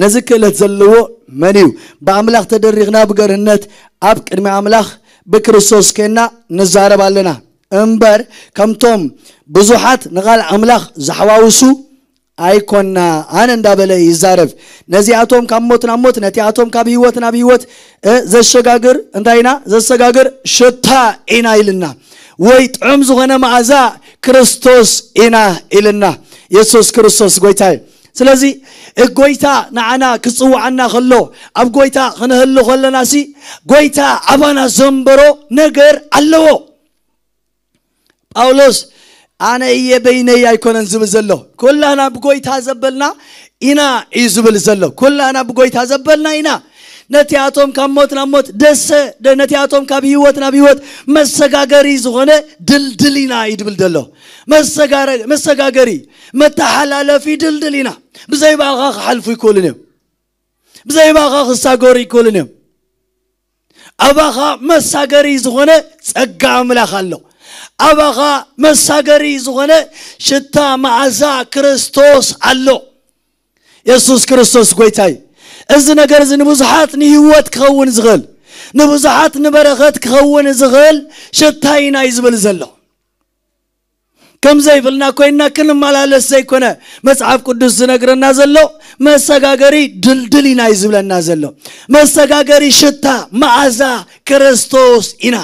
ነዚ ክእለት ዘለዎ መን እዩ ብኣምላኽ ተደሪኽና ብገርህነት ኣብ ቅድሚ ኣምላኽ ብክርስቶስ ኬና ንዛረብ ኣለና እምበር ከምቶም ብዙሓት ንቓል ኣምላኽ ዝሓዋውሱ ኣይኮና ኣነ እንዳበለ ይዛረብ ነዚኣቶም ካብ ሞት ናብ ሞት ነቲኣቶም ካብ ህይወት ናብ ህይወት ዘሸጋግር እንታይ ኢና ዘሰጋግር ሽታ ኢና ኢልና ወይ ጥዑም ዝኾነ መኣዛ ክርስቶስ ኢና ኢልና የሱስ ክርስቶስ ጎይታ እዩ ስለዚ ጎይታ ንዓና ክፅውዓና ከሎ ኣብ ጎይታ ክንህሉ ከለና ሲ ጎይታ ኣባና ዘንበሮ ነገር ኣለዎ ጳውሎስ ኣነ እየ በይነይ ኣይኮነን ዝብል ዘሎ ኩላና ብጎይታ ዘበልና ኢና እዩ ዝብል ዘሎ ኩላና ብጎይታ ዘበልና ኢና ነቲኣቶም ካብ ሞት ናብ ሞት ደሰ ነቲኣቶም ካብ ህይወት ናብ ህይወት መሰጋገሪ ዝኾነ ድልድል ኢና እዩ ድብል ዘሎ መሰጋገሪ መተሓላለፊ ድልድል ኢና ብዘይ ባኻ ክሓልፉ ይክእሉን እዮም ብዘይ ባኻ ክሳገሩ ይክእሉን እዮም ኣባኻ መሳገሪ ዝኾነ ጸጋ ኣምላኽ ኣሎ ኣባኻ መሳገሪ ዝኾነ ሽታ መዓዛ ክርስቶስ ኣሎ የሱስ ክርስቶስ ጎይታይ እዚ ነገር እዚ ንብዙሓት ንህይወት ክኸውን ዝኽእል ንብዙሓት ንበረኸት ክኸውን ዝኽእል ሽታ ኢና እዩ ዝብል ዘሎ ከም ዘይብልና ኮይንና ክንመላለስ ዘይኮነ መጽሓፍ ቅዱስ ዝነግረና ዘሎ መሰጋገሪ ድልድል ኢና እዩ ዝብለና ዘሎ መሰጋገሪ ሽታ መዓዛ ክርስቶስ ኢና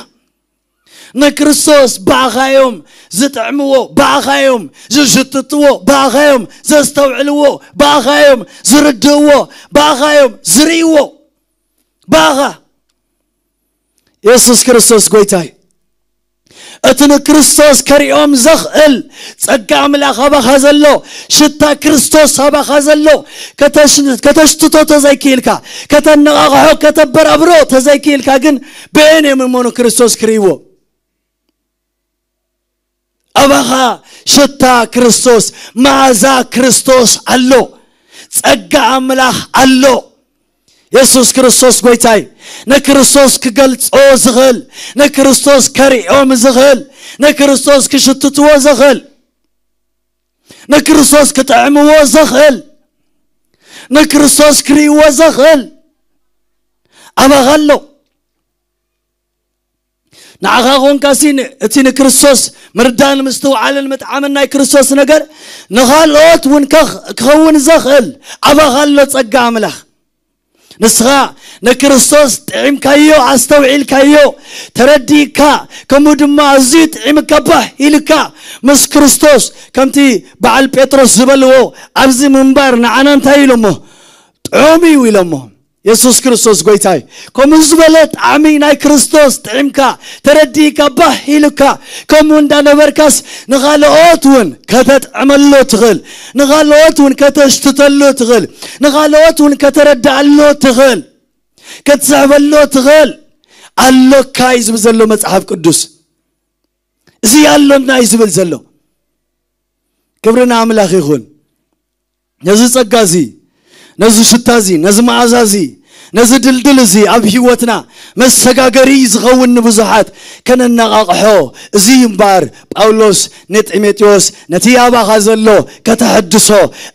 ንክርስቶስ ብኣኻዮም ዝጥዕምዎ ብኣኻዮም ዝሽትትዎ ብኣኻዮም ዘስተውዕልዎ ብኣኻዮም ዝርድእዎ ብኣኻዮም ዝርእይዎ ብኣኻ የሱስ ክርስቶስ ጎይታይ። እቲ ንክርስቶስ ከሪኦም ዘኽእል ጸጋ ኣምላኽ ኣባኻ ዘሎ፣ ሽታ ክርስቶስ ኣባኻ ዘሎ፣ ከተሽ-፣ ከተሽትቶ ተዘይክኢልካ፣ ከተነቓቕሖ፣ ከተበራብሮ ተዘይክኢልካ ግን በየን እዮም እሞ ንክርስቶስ ክርእይዎ? ኣባኻ ሽታ ክርስቶስ፣ መኣዛ ክርስቶስ ኣሎ። ጸጋ ኣምላኽ ኣሎ። የሱስ ክርስቶስ ጎይታይ፣ ንክርስቶስ ክገልጾ ዝኽእል፣ ንክርስቶስ ከሪኦም ዝኽእል፣ ንክርስቶስ ክሽትትዎ ዝኽእል፣ ንክርስቶስ ክጥዕምዎ ዝኽእል፣ ንክርስቶስ ክርእይዎ ዝኽእል ኣባኻ ኣሎ። ንዓኻ ኾንካሲ ን-፣ እቲ ንክርስቶስ ምርዳን ምስትውዓልን ምጥዓምን ናይ ክርስቶስ ነገር ንኻልኦት እውን ከኽ-፣ ክኸውን ዘኽእል ኣባኻ ኣሎ ጸጋ ኣምላኽ። ንስኻ ንክርስቶስ ጥዒምካዮ፣ ኣስተውዒልካዮ፣ ተረዲእካ፣ ከምኡ ድማ ኣዝዩ ጥዒምካ ባህ ኢልካ ምስ ክርስቶስ ከምቲ በዓል ጴጥሮስ ዝበልዎ ኣብዚ ምንባር ንዓና እንታይ ኢሎሞ? ጥዑም እዩ ኢሎሞ። የሱስ ክርስቶስ ጎይታይ። ከምኡ ዝበለ ጣዕሚ ናይ ክርስቶስ ጥዒምካ፣ ተረዲእካ፣ ባህ ኢሉካ፣ ከምኡ እንዳነበርካስ ንኻልኦት እውን ከተጥዕመሉ ትኽእል፣ ንኻልኦት እውን ከተሽትተሉ ትኽእል፣ ንኻልኦት እውን ከተረድኣሉ ትኽእል፣ ክትስሕበሉ ትኽእል። ኣሎካ እዩ ዝብል ዘሎ መጽሓፍ ቅዱስ። እዚ ኣሎና እዩ ዝብል ዘሎ። ክብሪ ንኣምላኽ ይኹን። ነዚ ጸጋ እዚ፣ ነዚ ሽታ እዚ፣ ነዚ መኣዛ እዚ፣ ነዚ ድልድል እዚ ኣብ ህይወትና መሰጋገሪ ዝኸውን ንብዙሓት ከነነቓቕሖ፣ እዚ እዩ እምበኣር ጳውሎስ ንጢሞቴዎስ ነቲ ኣባኻ ዘሎ ከተሐድሶ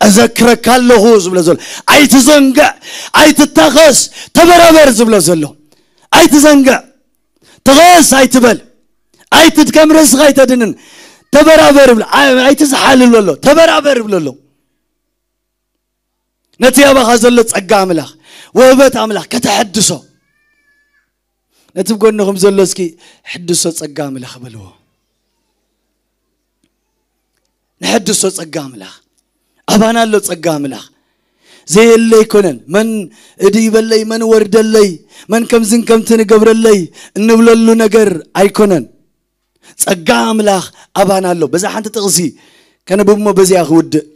እዘክረካ ኣለኹ ዝብሎ ዘሎ። ኣይትዘንግዕ፣ ኣይትታኸስ፣ ተበራበር ዝብሎ ዘሎ። ኣይትዘንግዕ፣ ተኸስ ኣይትበል፣ ኣይትድከም፣ ርእስኻ ኣይተድንን፣ ተበራበር ይብሎ። ኣይ-፣ ኣይትዝሓል ይብሎ ኣሎ፣ ተበራበር ይብሎ ኣሎ። ነቲ ኣባኻ ዘሎ ጸጋ ኣምላኽ፣ ውህበት ኣምላኽ ከተሐድሶ፣ ነቲ ብጎንኹም ዘሎ እስኪ ሕድሶ ጸጋ ኣምላኽ በልዎ። ንሕድሶ ጸጋ ኣምላኽ። ኣባና ኣሎ ጸጋ ኣምላኽ። ዘየለ ኣይኮነን። መን እዲ ይበለይ፣ መን ወርደለይ፣ መን ከምዝን ከምትን እገብረለይ እንብለሉ ነገር ኣይኮነን። ጸጋ ኣምላኽ ኣባና ኣሎ። በዛ ሓንቲ ጥቕሲ ከነብብ እሞ በዚኣ ክውድእ።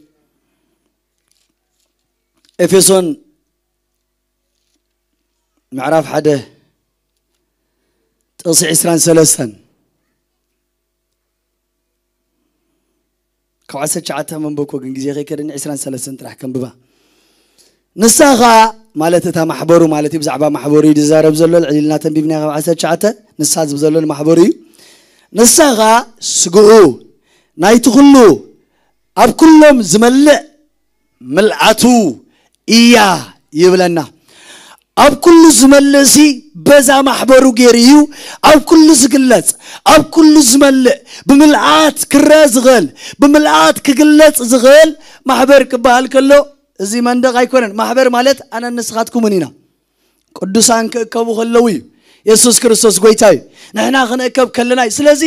ኤፌሶን ምዕራፍ ሓደ ጥቕሲ ዕስራን ሰለስተን። ካብ ዓሰርተ ትሽዓተ መንበብኮ ግን ግዜ ከይከደኒ ዕስራን ሰለስተን ጥራሕ ከንብባ። ንሳ ኸኣ ማለት እታ ማሕበሩ ማለት እዩ፣ ብዛዕባ ማሕበሩ እዩ ዝዛረብ ዘሎ። ልዕል ኢልና ተንቢብና ካብ ዓሰርተ ትሽዓተ ንሳ ዝብል ዘሎ ንማሕበሩ እዩ። ንሳ ኸኣ ስግኡ ናይቲ ኩሉ ኣብ ኩሎም ዝመልእ ምልኣቱ እያ ይብለና። ኣብ ኩሉ ዝመልእ ሲ በዛ ማሕበሩ ገይሩ እዩ ኣብ ኩሉ ዝግለጽ፣ ኣብ ኩሉ ዝመልእ ብምልኣት ክረአ ዝኽእል፣ ብምልኣት ክግለጽ ዝኽእል ማሕበር ክበሃል ከሎ እዚ መንደቕ ኣይኮነን። ማሕበር ማለት ኣነን ንስኻትኩምን ኢና። ቅዱሳን ክእከቡ ከለዉ እዩ። የሱስ ክርስቶስ ጎይታ እዩ። ንሕና ክንእከብ ከለና እዩ። ስለዚ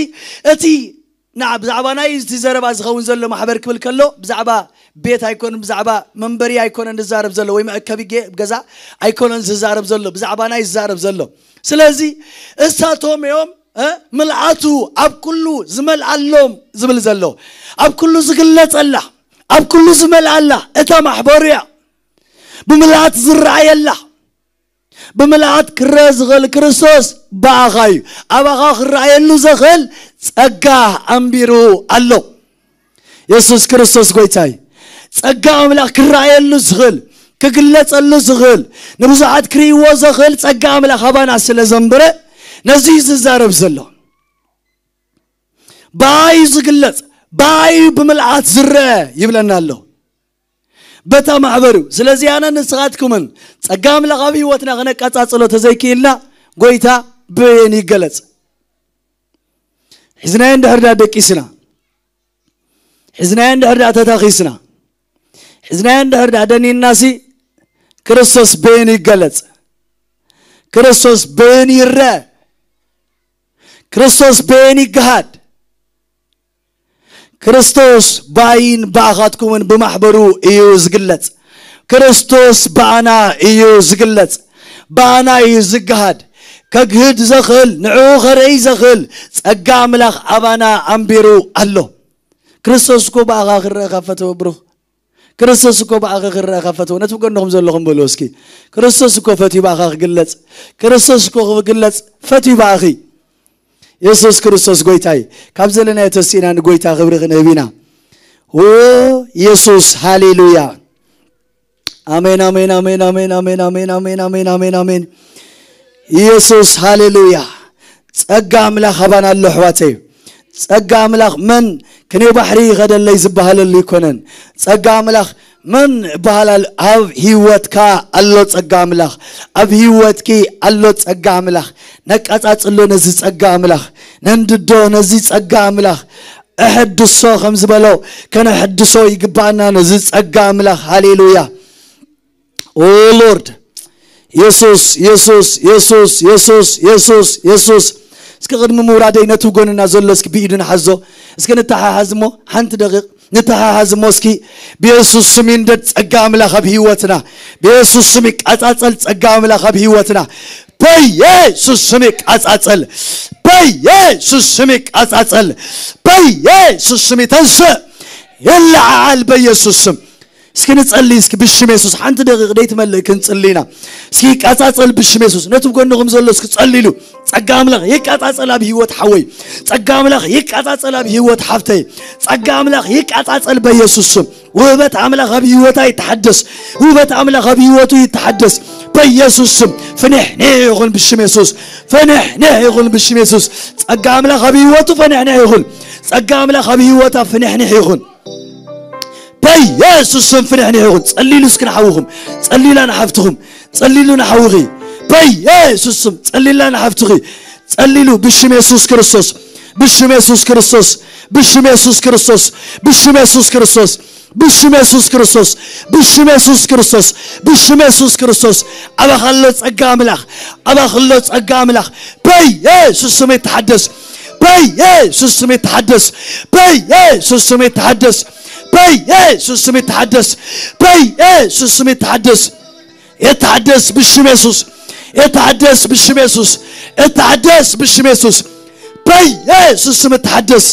እቲ ንዓ ብዛዕባ ናይ እቲ ዘረባ ዝኸውን ዘሎ ማሕበር ክብል ከሎ ብዛዕባ ቤት ኣይኮነን፣ ብዛዕባ መንበሪ ኣይኮነን ዝዛረብ ዘሎ ወይ መእከቢ ጌ-፣ ገዛ ኣይኮነን ዝዛረብ ዘሎ፣ ብዛዕባ ናይ ዝዛረብ ዘሎ። ስለዚ እሳቶም እዮም፣ እ፣ ምልኣቱ ኣብ ኩሉ ዝመልኣሎም ዝብል ዘሎ። ኣብ ኩሉ ዝግለጸላ፣ ኣብ ኩሉ ዝመልኣላ እታ ማሕበሩ እያ። ብምልኣት ዝረኣየላ። ብምልኣት ክረአ ዝኽእል ክርስቶስ ብኣኻ እዩ። ኣባኻ ክረኣየሉ ዝኽእል ጸጋ ኣንቢሩ ኣሎ። የሱስ ክርስቶስ ጎይታ እዩ። ጸጋ ኣምላኽ ክረኣየሉ ዝኽእል፣ ክግለጸሉ ዝኽእል፣ ንብዙሓት ክርእይዎ ዘኽእል ጸጋ ኣምላኽ ኣባና ስለ ዘንበረ ነዚ እዩ ዝዛረብ ዘሎ። ብኣይ እዩ ዝግለጽ፣ ብኣይ እዩ ብምልኣት ዝረአ ይብለና ኣሎ። በታ ማሕበሩ። ስለዚ ኣነ ንስኻትኩምን ጸጋ ኣምላኽ ኣብ ህይወትና ከነቃጻጽሎ ተዘይክኢልና ጎይታ በየን ይገለጽ? ሒዝናዮ እንድሕር ደኣ ደቂስና፣ ሒዝናዮ እንድሕር ደኣ ተታኺስና፣ ሒዝናዮ እንድሕር ደኣ ደኒንናሲ ክርስቶስ በየን ይገለጽ? ክርስቶስ በየን ይረአ? ክርስቶስ በየን ይገሃድ? ክርስቶስ ብኣይን ብኣኻትኩምን ብማሕበሩ እዩ ዝግለጽ። ክርስቶስ ብኣና እዩ ዝግለጽ። ብኣና እዩ ዝገሃድ። ከግህድ ዘኽእል፣ ንዕኡ ኸርኢ ዘኽእል ጸጋ ኣምላኽ ኣባና ኣንቢሩ ኣሎ። ክርስቶስ እኮ ብኣኻ ክረአ ካብ ፈተወ ብሩኽ። ክርስቶስ እኮ ብኣኻ ክረአ ካብ ፈተወ። ነቲ ብጎንኹም ዘለኹም በሉ እስኪ። ክርስቶስ እኮ ፈትዩ ብኣኻ ክግለጽ። ክርስቶስ እኮ ክግለጽ ፈትዩ ብኣኺ። የሱስ ክርስቶስ ጎይታ እዩ። ካብ ዘለናዮ ተሲእና ንጎይታ ክብሪ ክንህብ ኢና። ዎ የሱስ፣ ሃሌሉያ። ኣሜን፣ ኣሜን፣ ኣሜን፣ ኣሜን፣ ኣሜን፣ ኣሜን፣ ኣሜን፣ ኣሜን፣ ኣሜን፣ ኣሜን። ኢየሱስ፣ ሃሌሉያ። ጸጋ ኣምላኽ ኣባና ኣሎ፣ ኣሕዋተይ። ጸጋ ኣምላኽ መን ክንዮ ባሕሪ ይኸደለይ ዝበሃለሉ ኣይኮነን። ጸጋ ኣምላኽ መን ይበሃላል? ኣብ ህይወትካ ኣሎ ጸጋ ኣምላኽ። ኣብ ህይወትኪ ኣሎ ጸጋ ኣምላኽ። ነቃጻጽሎ ነዚ ጸጋ ኣምላኽ። ነንድዶ ነዚ ጸጋ ኣምላኽ። እሕድሶ ከም ዝበሎ ከነሕድሶ ይግባኣና ነዚ ጸጋ ኣምላኽ። ሃሌሉያ። ኦ ሎርድ። የሱስ፣ የሱስ፣ የሱስ፣ የሱስ፣ የሱስ፣ የሱስ። እስኪ ቅድሚ ምውራደይ ነቲ ጎንና ዘሎ እስኪ ብኢዱ ንሓዞ። እስኪ ንተሓሓዝ እሞ ሓንቲ ደቂቕ ንተሓሓዝ እሞ እስኪ። ብየሱስ ስም ይንደድ ጸጋ ኣምላኽ ኣብ ህይወትና። ብየሱስ ስም ይቃጻጸል ጸጋ ኣምላኽ ኣብ ህይወትና። በየሱስ ስም ይቃጻጸል። በየሱስ ስም ይቃጻጸል። በየሱስ ስም ይተንስእ። ይለዓል በየሱስ ስም። እስኪ ንጸሊ እስኪ ብሽም የሱስ ሓንቲ ደቂቕ ደይትመልእ ክንጽሊ ኢና። እስኪ ይቃጻጸል ብሽም የሱስ። ነቲ ብጎንኹም ዘሎ እስኪ ጸልሉ። ጸጋ ኣምላኽ ይቃጻጸል ኣብ ህይወት ሓወይ። ጸጋ ኣምላኽ ይቃጻጸል ኣብ ህይወት ሓፍተይ። ጸጋ ኣምላኽ ይቃጻጸል በየሱስ ስም። ውህበት ኣምላኽ ኣብ ህይወታ ይተሓደስ። ውህበት ኣምላኽ ኣብ ህይወቱ ይተሓደስ። በየሱስ ስም ፍንሕንሕ ይኹን ብሽም የሱስ። ፍንሕንሕ ይኹን ብሽም የሱስ። ጸጋ ኣምላኽ ኣብ ህይወቱ ፍንሕንሕ ይኹን። ጸጋ ኣምላኽ ኣብ ህይወታ ፍንሕንሕ ይኹን። በየሱስ ስም ፍንሕንሕ ይኹን። ጸልሉ እስኪ ንሓውኹም። ጸልላ ንሓፍትኹም። ጸልሉ ንሓውኺ። በየሱስ ስም ጸልላ ንሓፍትኺ። ጸልሉ ብሽም የሱስ ክርስቶስ። ብሽም የሱስ ክርስቶስ። ብሽም የሱስ ክርስቶስ። ብሽም የሱስ ክርስቶስ። ብሽም የሱስ ክርስቶስ። ብሽም የሱስ ክርስቶስ። ብሽም የሱስ ክርስቶስ። ኣባኻ ኣሎ ጸጋ ኣምላኽ። ኣባኻ ኣሎ ጸጋ ኣምላኽ። በየሱስ ስም ይተሓደስ። በየሱስ ስም ይተሓደስ። በየሱስ ስም ይተሓደስ። በየሱስ ስም ይተሓደስ። በየሱስ ስም ይተሓደስ። ይተሓደስ ብሽም የሱስ። ይተሓደስ ብሽም የሱስ። ይተሓደስ ብሽም የሱስ። በየሱስ ስም ይተሓደስ።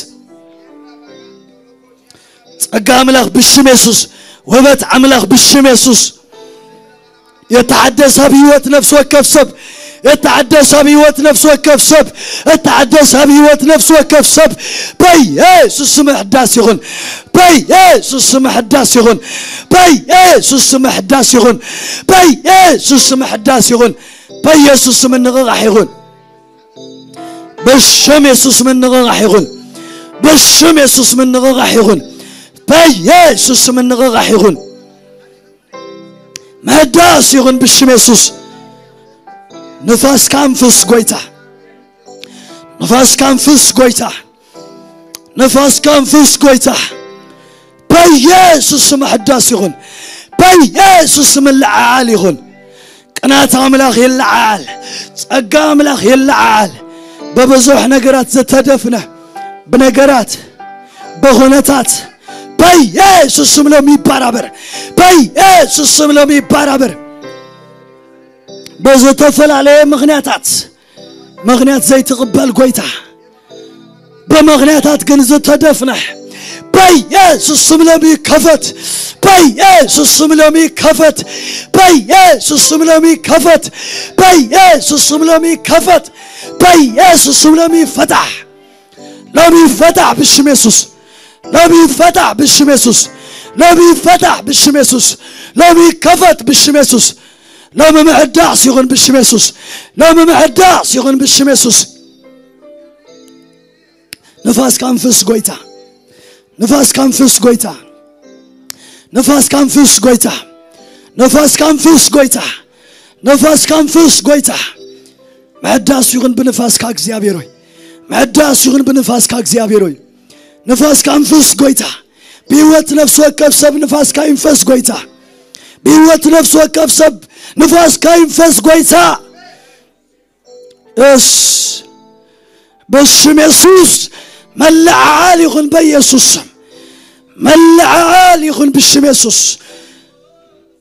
ጸጋ ኣምላኽ ብሽም የሱስ። ውህበት ኣምላኽ ብሽም የሱስ። የተሐደስ ኣብ ህይወት ነፍሲ ወከፍ ሰብ። የተሐደስ ኣብ ህይወት ነፍሲ ወከፍ ሰብ። የተሐደስ ኣብ ህይወት ነፍሲ ወከፍ ሰብ። በኢየሱስ ስም ሕዳስ ይኹን። በኢየሱስ ስም ሕዳስ ይኹን። በኢየሱስ ስም ሕዳስ ይኹን። በኢየሱስ ስም ሕዳስ ይኹን። በኢየሱስ ስም ምንቕቓሕ ይኹን። ብሽም የሱስ ምንቕቓሕ ይኹን። ብሽም የሱስ ምንቕቓሕ ይኹን። በኢየሱስ ስም ምንቕቓሕ ይኹን። ምሕዳስ ይኹን ብሽም የሱስ። ንፋስካ ኣንፍስ ጎይታ። ንፋስካ ኣንፍስ ጎይታ። ንፋስካ ኣንፍስ ጎይታ። በኢየሱስ ስም ምሕዳስ ይኹን። በኢየሱስ ስም ምልዕዓል ይኹን። ቅናት ኣምላኽ ይለዓል። ጸጋ ኣምላኽ ይለዓል። በብዙሕ ነገራት ዝተደፍነ፣ ብነገራት፣ ብኹነታት፣ በኢየሱስ ስም ሎም ይባራበር። በኢየሱስ ስም ሎም ይባራበር። በዝተፈላለየ ምኽንያታት፣ ምኽንያት ዘይትቕበል ጎይታ፣ ብምኽንያታት ግን ዝተደፍነ፣ በኢየሱስ ስም ሎም ይከፈት። በኢየሱስ ስም ሎም ይከፈት። በኢየሱስ ስም ሎም ይከፈት። በኢየሱስ ስም ሎም ይከፈት። በኢየሱስ ስም ሎም ይፈታሕ። ሎም ይፈታሕ ብሽም የሱስ። ሎም ይፈታሕ ብሽም የሱስ። ሎም ይፈታሕ ብሽም የሱስ። ሎም ይከፈት ብሽም የሱስ። ሎም ምሕዳስ ይኹን ብሽም የሱስ። ሎም ምሕዳስ ይኹን ብሽም የሱስ። ንፋስካ ኣንፍስ ጎይታ። ንፋስካ ኣንፍስ ጎይታ። ንፋስካ ኣንፍስ ጎይታ። ንፋስካ ኣንፍስ ጎይታ። ንፋስካ ኣንፍስ ጎይታ። ምሕዳስ ይኹን ብንፋስካ እግዚኣብሔር ሆይ። ምሕዳስ ይኹን ብንፋስካ እግዚኣብሔር ሆይ። ንፋስካ ኣንፍስ ጎይታ። ብህይወት ነፍሲ ወከፍ ሰብ ንፋስካ ይንፈስ ጎይታ። ብህይወት ነፍሲ ወከፍ ሰብ ንፋስካ ይንፈስ ጎይታ። እስ በሽም የሱስ መልዓል ይኹን። በኢየሱስ ስም መልዓል ይኹን። ብሽም የሱስ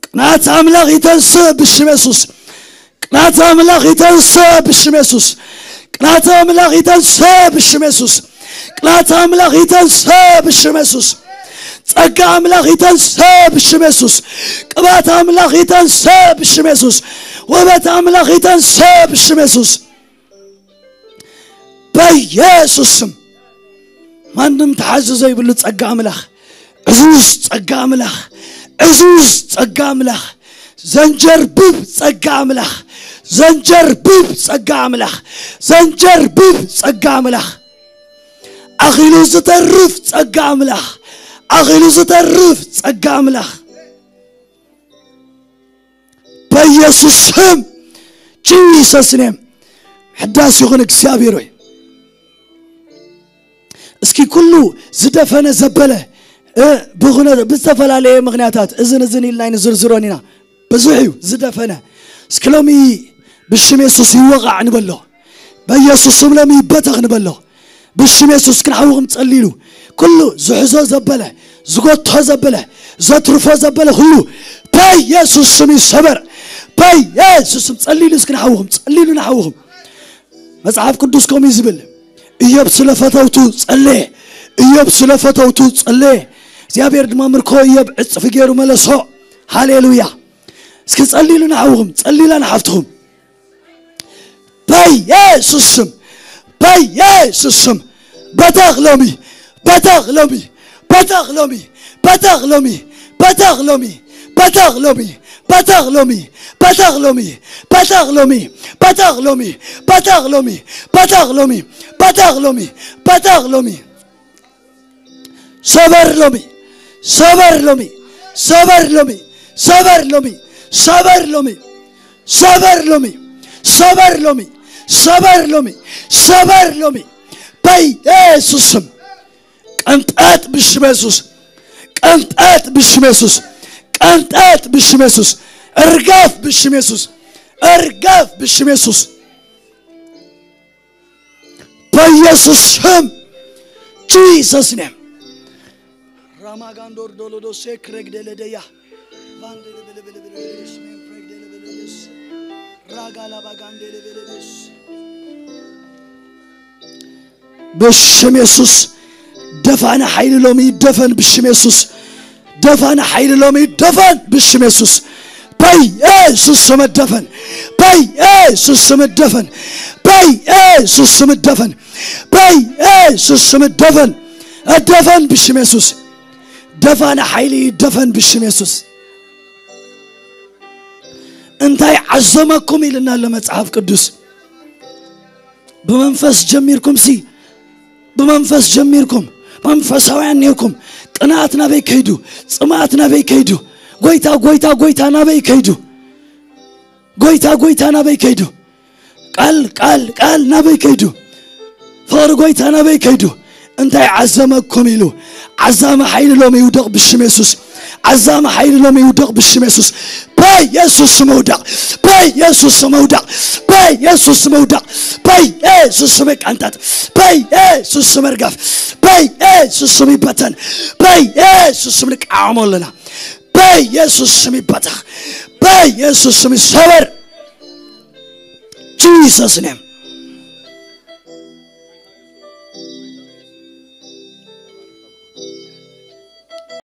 ቅናት ኣምላኽ ይተንስእ። ብሽም የሱስ ቅናት ኣምላኽ ይተንሰ ብሽም የሱስ። ቅናት ኣምላኽ ይተንሰ ብሽም የሱስ። ቅናት ኣምላኽ ይተንሰ ብሽም የሱስ። ጸጋ ኣምላኽ ይተንሰ ብሽም የሱስ። ቅባት ኣምላኽ ይተንሰ ብሽም የሱስ። ውበት ኣምላኽ ይተንሰ ብሽም የሱስ። በኢየሱስ ስም ማንም ተሓዚ ዘይብሉ ጸጋ ኣምላኽ፣ ዕዙዝ ጸጋ ኣምላኽ፣ ዕዙዝ ጸጋ ኣምላኽ፣ ዘንጀርብብ ጸጋ ኣምላኽ፣ ዘንጀርብብ ጸጋ ኣምላኽ፣ ዘንጀርብብ ጸጋ ኣምላኽ፣ ኣኺሉ ዝተርፍ ጸጋ ኣምላኽ፣ ኣኺሉ ዝተርፍ ጸጋ ኣምላኽ። በኢየሱስ ስም፣ ጂሰስ ኔም፣ ሕዳስ ይኹን እግዚኣብሔር ሆይ። እስኪ ኩሉ ዝደፈነ ዘበለ፣ እ፣ ብኹነ-፣ ብዝተፈላለየ ምኽንያታት እዝን እዝን ኢልና ኣይንዝርዝሮን ኢና። ብዙሕ እዩ ዝደፈነ። እስኪ ሎሚ ብሽም የሱስ ይወቓዕ ንበሎ። በኢየሱስ ስም ሎሚ ይበተኽ ንበሎ። ብሽም የሱስ ክንሓውኹም ጸሊሉ። ኩሉ ዝሕዞ ዘበለ፣ ዝጎትቶ ዘበለ፣ ዘትርፎ ዘበለ ኩሉ በኢየሱስ ስም ይሰበር። በኢየሱስ ስም ጸሊሉ እስኪ ንሓውኹም፣ ጸሊሉ ንሓውኹም። መጽሓፍ ቅዱስ ከምኡ እዩ ዝብል። እዮብ ስለ ፈተውቱ ጸለየ። እዮብ ስለ ፈተውቱ ጸለየ። እግዚኣብሔር ድማ ምርኮ እዮብ ዕጽፊ ገይሩ መለሶ። ሃሌሉያ። እስኪ ጸሊሉ ንሓውኹም፣ ጸሊላ ንሓፍትኹም። በኢየሱስ ስም፣ በኢየሱስ ስም፣ በተኽ ሎሚ፣ በተኽ ሎሚ፣ በተኽ ሎሚ፣ በተኽ ሎሚ፣ በተኽ ሎሚ፣ በተኽ ሎሚ፣ በተኽ ሎሚ፣ በተኽ ሎሚ፣ በተኽ ሎሚ፣ በተኽ ሎሚ፣ በተኽ ሎሚ፣ በተኽ ሎሚ፣ በተኽ ሎሚ፣ በተኽ ሎሚ። ሰበር ሎሚ፣ ሰበር ሎሚ፣ ሰበር ሎሚ፣ ሰበር ሎሚ፣ ሰበር ሎሚ፣ ሰበር ሎሚ፣ ሰበር ሎሚ፣ ሰበር ሎሚ፣ ሰበር ሎሚ፣ በኢየሱስ ስም። ቀንጣጥ ብሽም የሱስ፣ ቀንጣጥ ብሽም የሱስ፣ ቀንጣጥ ብሽም የሱስ፣ እርጋፍ ብሽም የሱስ፣ እርጋፍ ብሽም የሱስ። በኢየሱስ ስም፣ ጂሰስ ኔም። ራማጋንዶር ዶሎዶ ሴክሬግ ደለደያ ቫንደለበለበለበለስ ሜንፍሬግ ደለበለስ ራጋላባጋንደለበለስ። ብሽም የሱስ ደፋነ ሓይሊ ሎሚ ይደፈን። ብሽም የሱስ ደፋነ ሓይሊ ሎሚ ይደፈን። ብሽም የሱስ፣ በኢየሱስ ስም እደፈን። በኢየሱስ ስም እደፈን። በኢየሱስ ስም እደፈን። በኢየሱስ ስም እደፈን። እደፈን ብሽም የሱስ። ደፋነ ሓይሊ ይደፈን ብሽም የሱስ። እንታይ ዓዘመኩም ኢልና ኣሎ መጽሓፍ ቅዱስ። ብመንፈስ ጀሚርኩም ሲ፣ ብመንፈስ ጀሚርኩም መንፈሳውያን ኔርኩም። ቅንኣት ናበይ ከይዱ? ጽምኣት ናበይ ከይዱ? ጎይታ፣ ጎይታ፣ ጎይታ ናበይ ከይዱ? ጎይታ፣ ጎይታ ናበይ ከይዱ? ቃል፣ ቃል፣ ቃል ናበይ ከይዱ? ፍቕሪ ጎይታ ናበይ ከይዱ? እንታይ ዓዘመኩም ኢሉ? ዓዛሚ ሓይሊ ሎሚ ይውደቕ ብሽም የሱስ። ዓዛሚ ሓይሊ ሎሚ ይውደቕ ብሽም የሱስ። በኢየሱስ ስም ውደቕ። በኢየሱስ ስም ውደቕ። በኢየሱስ ስም ውደቕ። በኢየሱስ ስም ይቀንጠጥ። በኢየሱስ ስም እርገፍ። በኢየሱስ ስም ይበተን። በኢየሱስ ስም ንቃወሞ ኣለና። በኢየሱስ ስም ይበተኽ። በኢየሱስ ስም ይሰበር። ጂሰስ ኔም።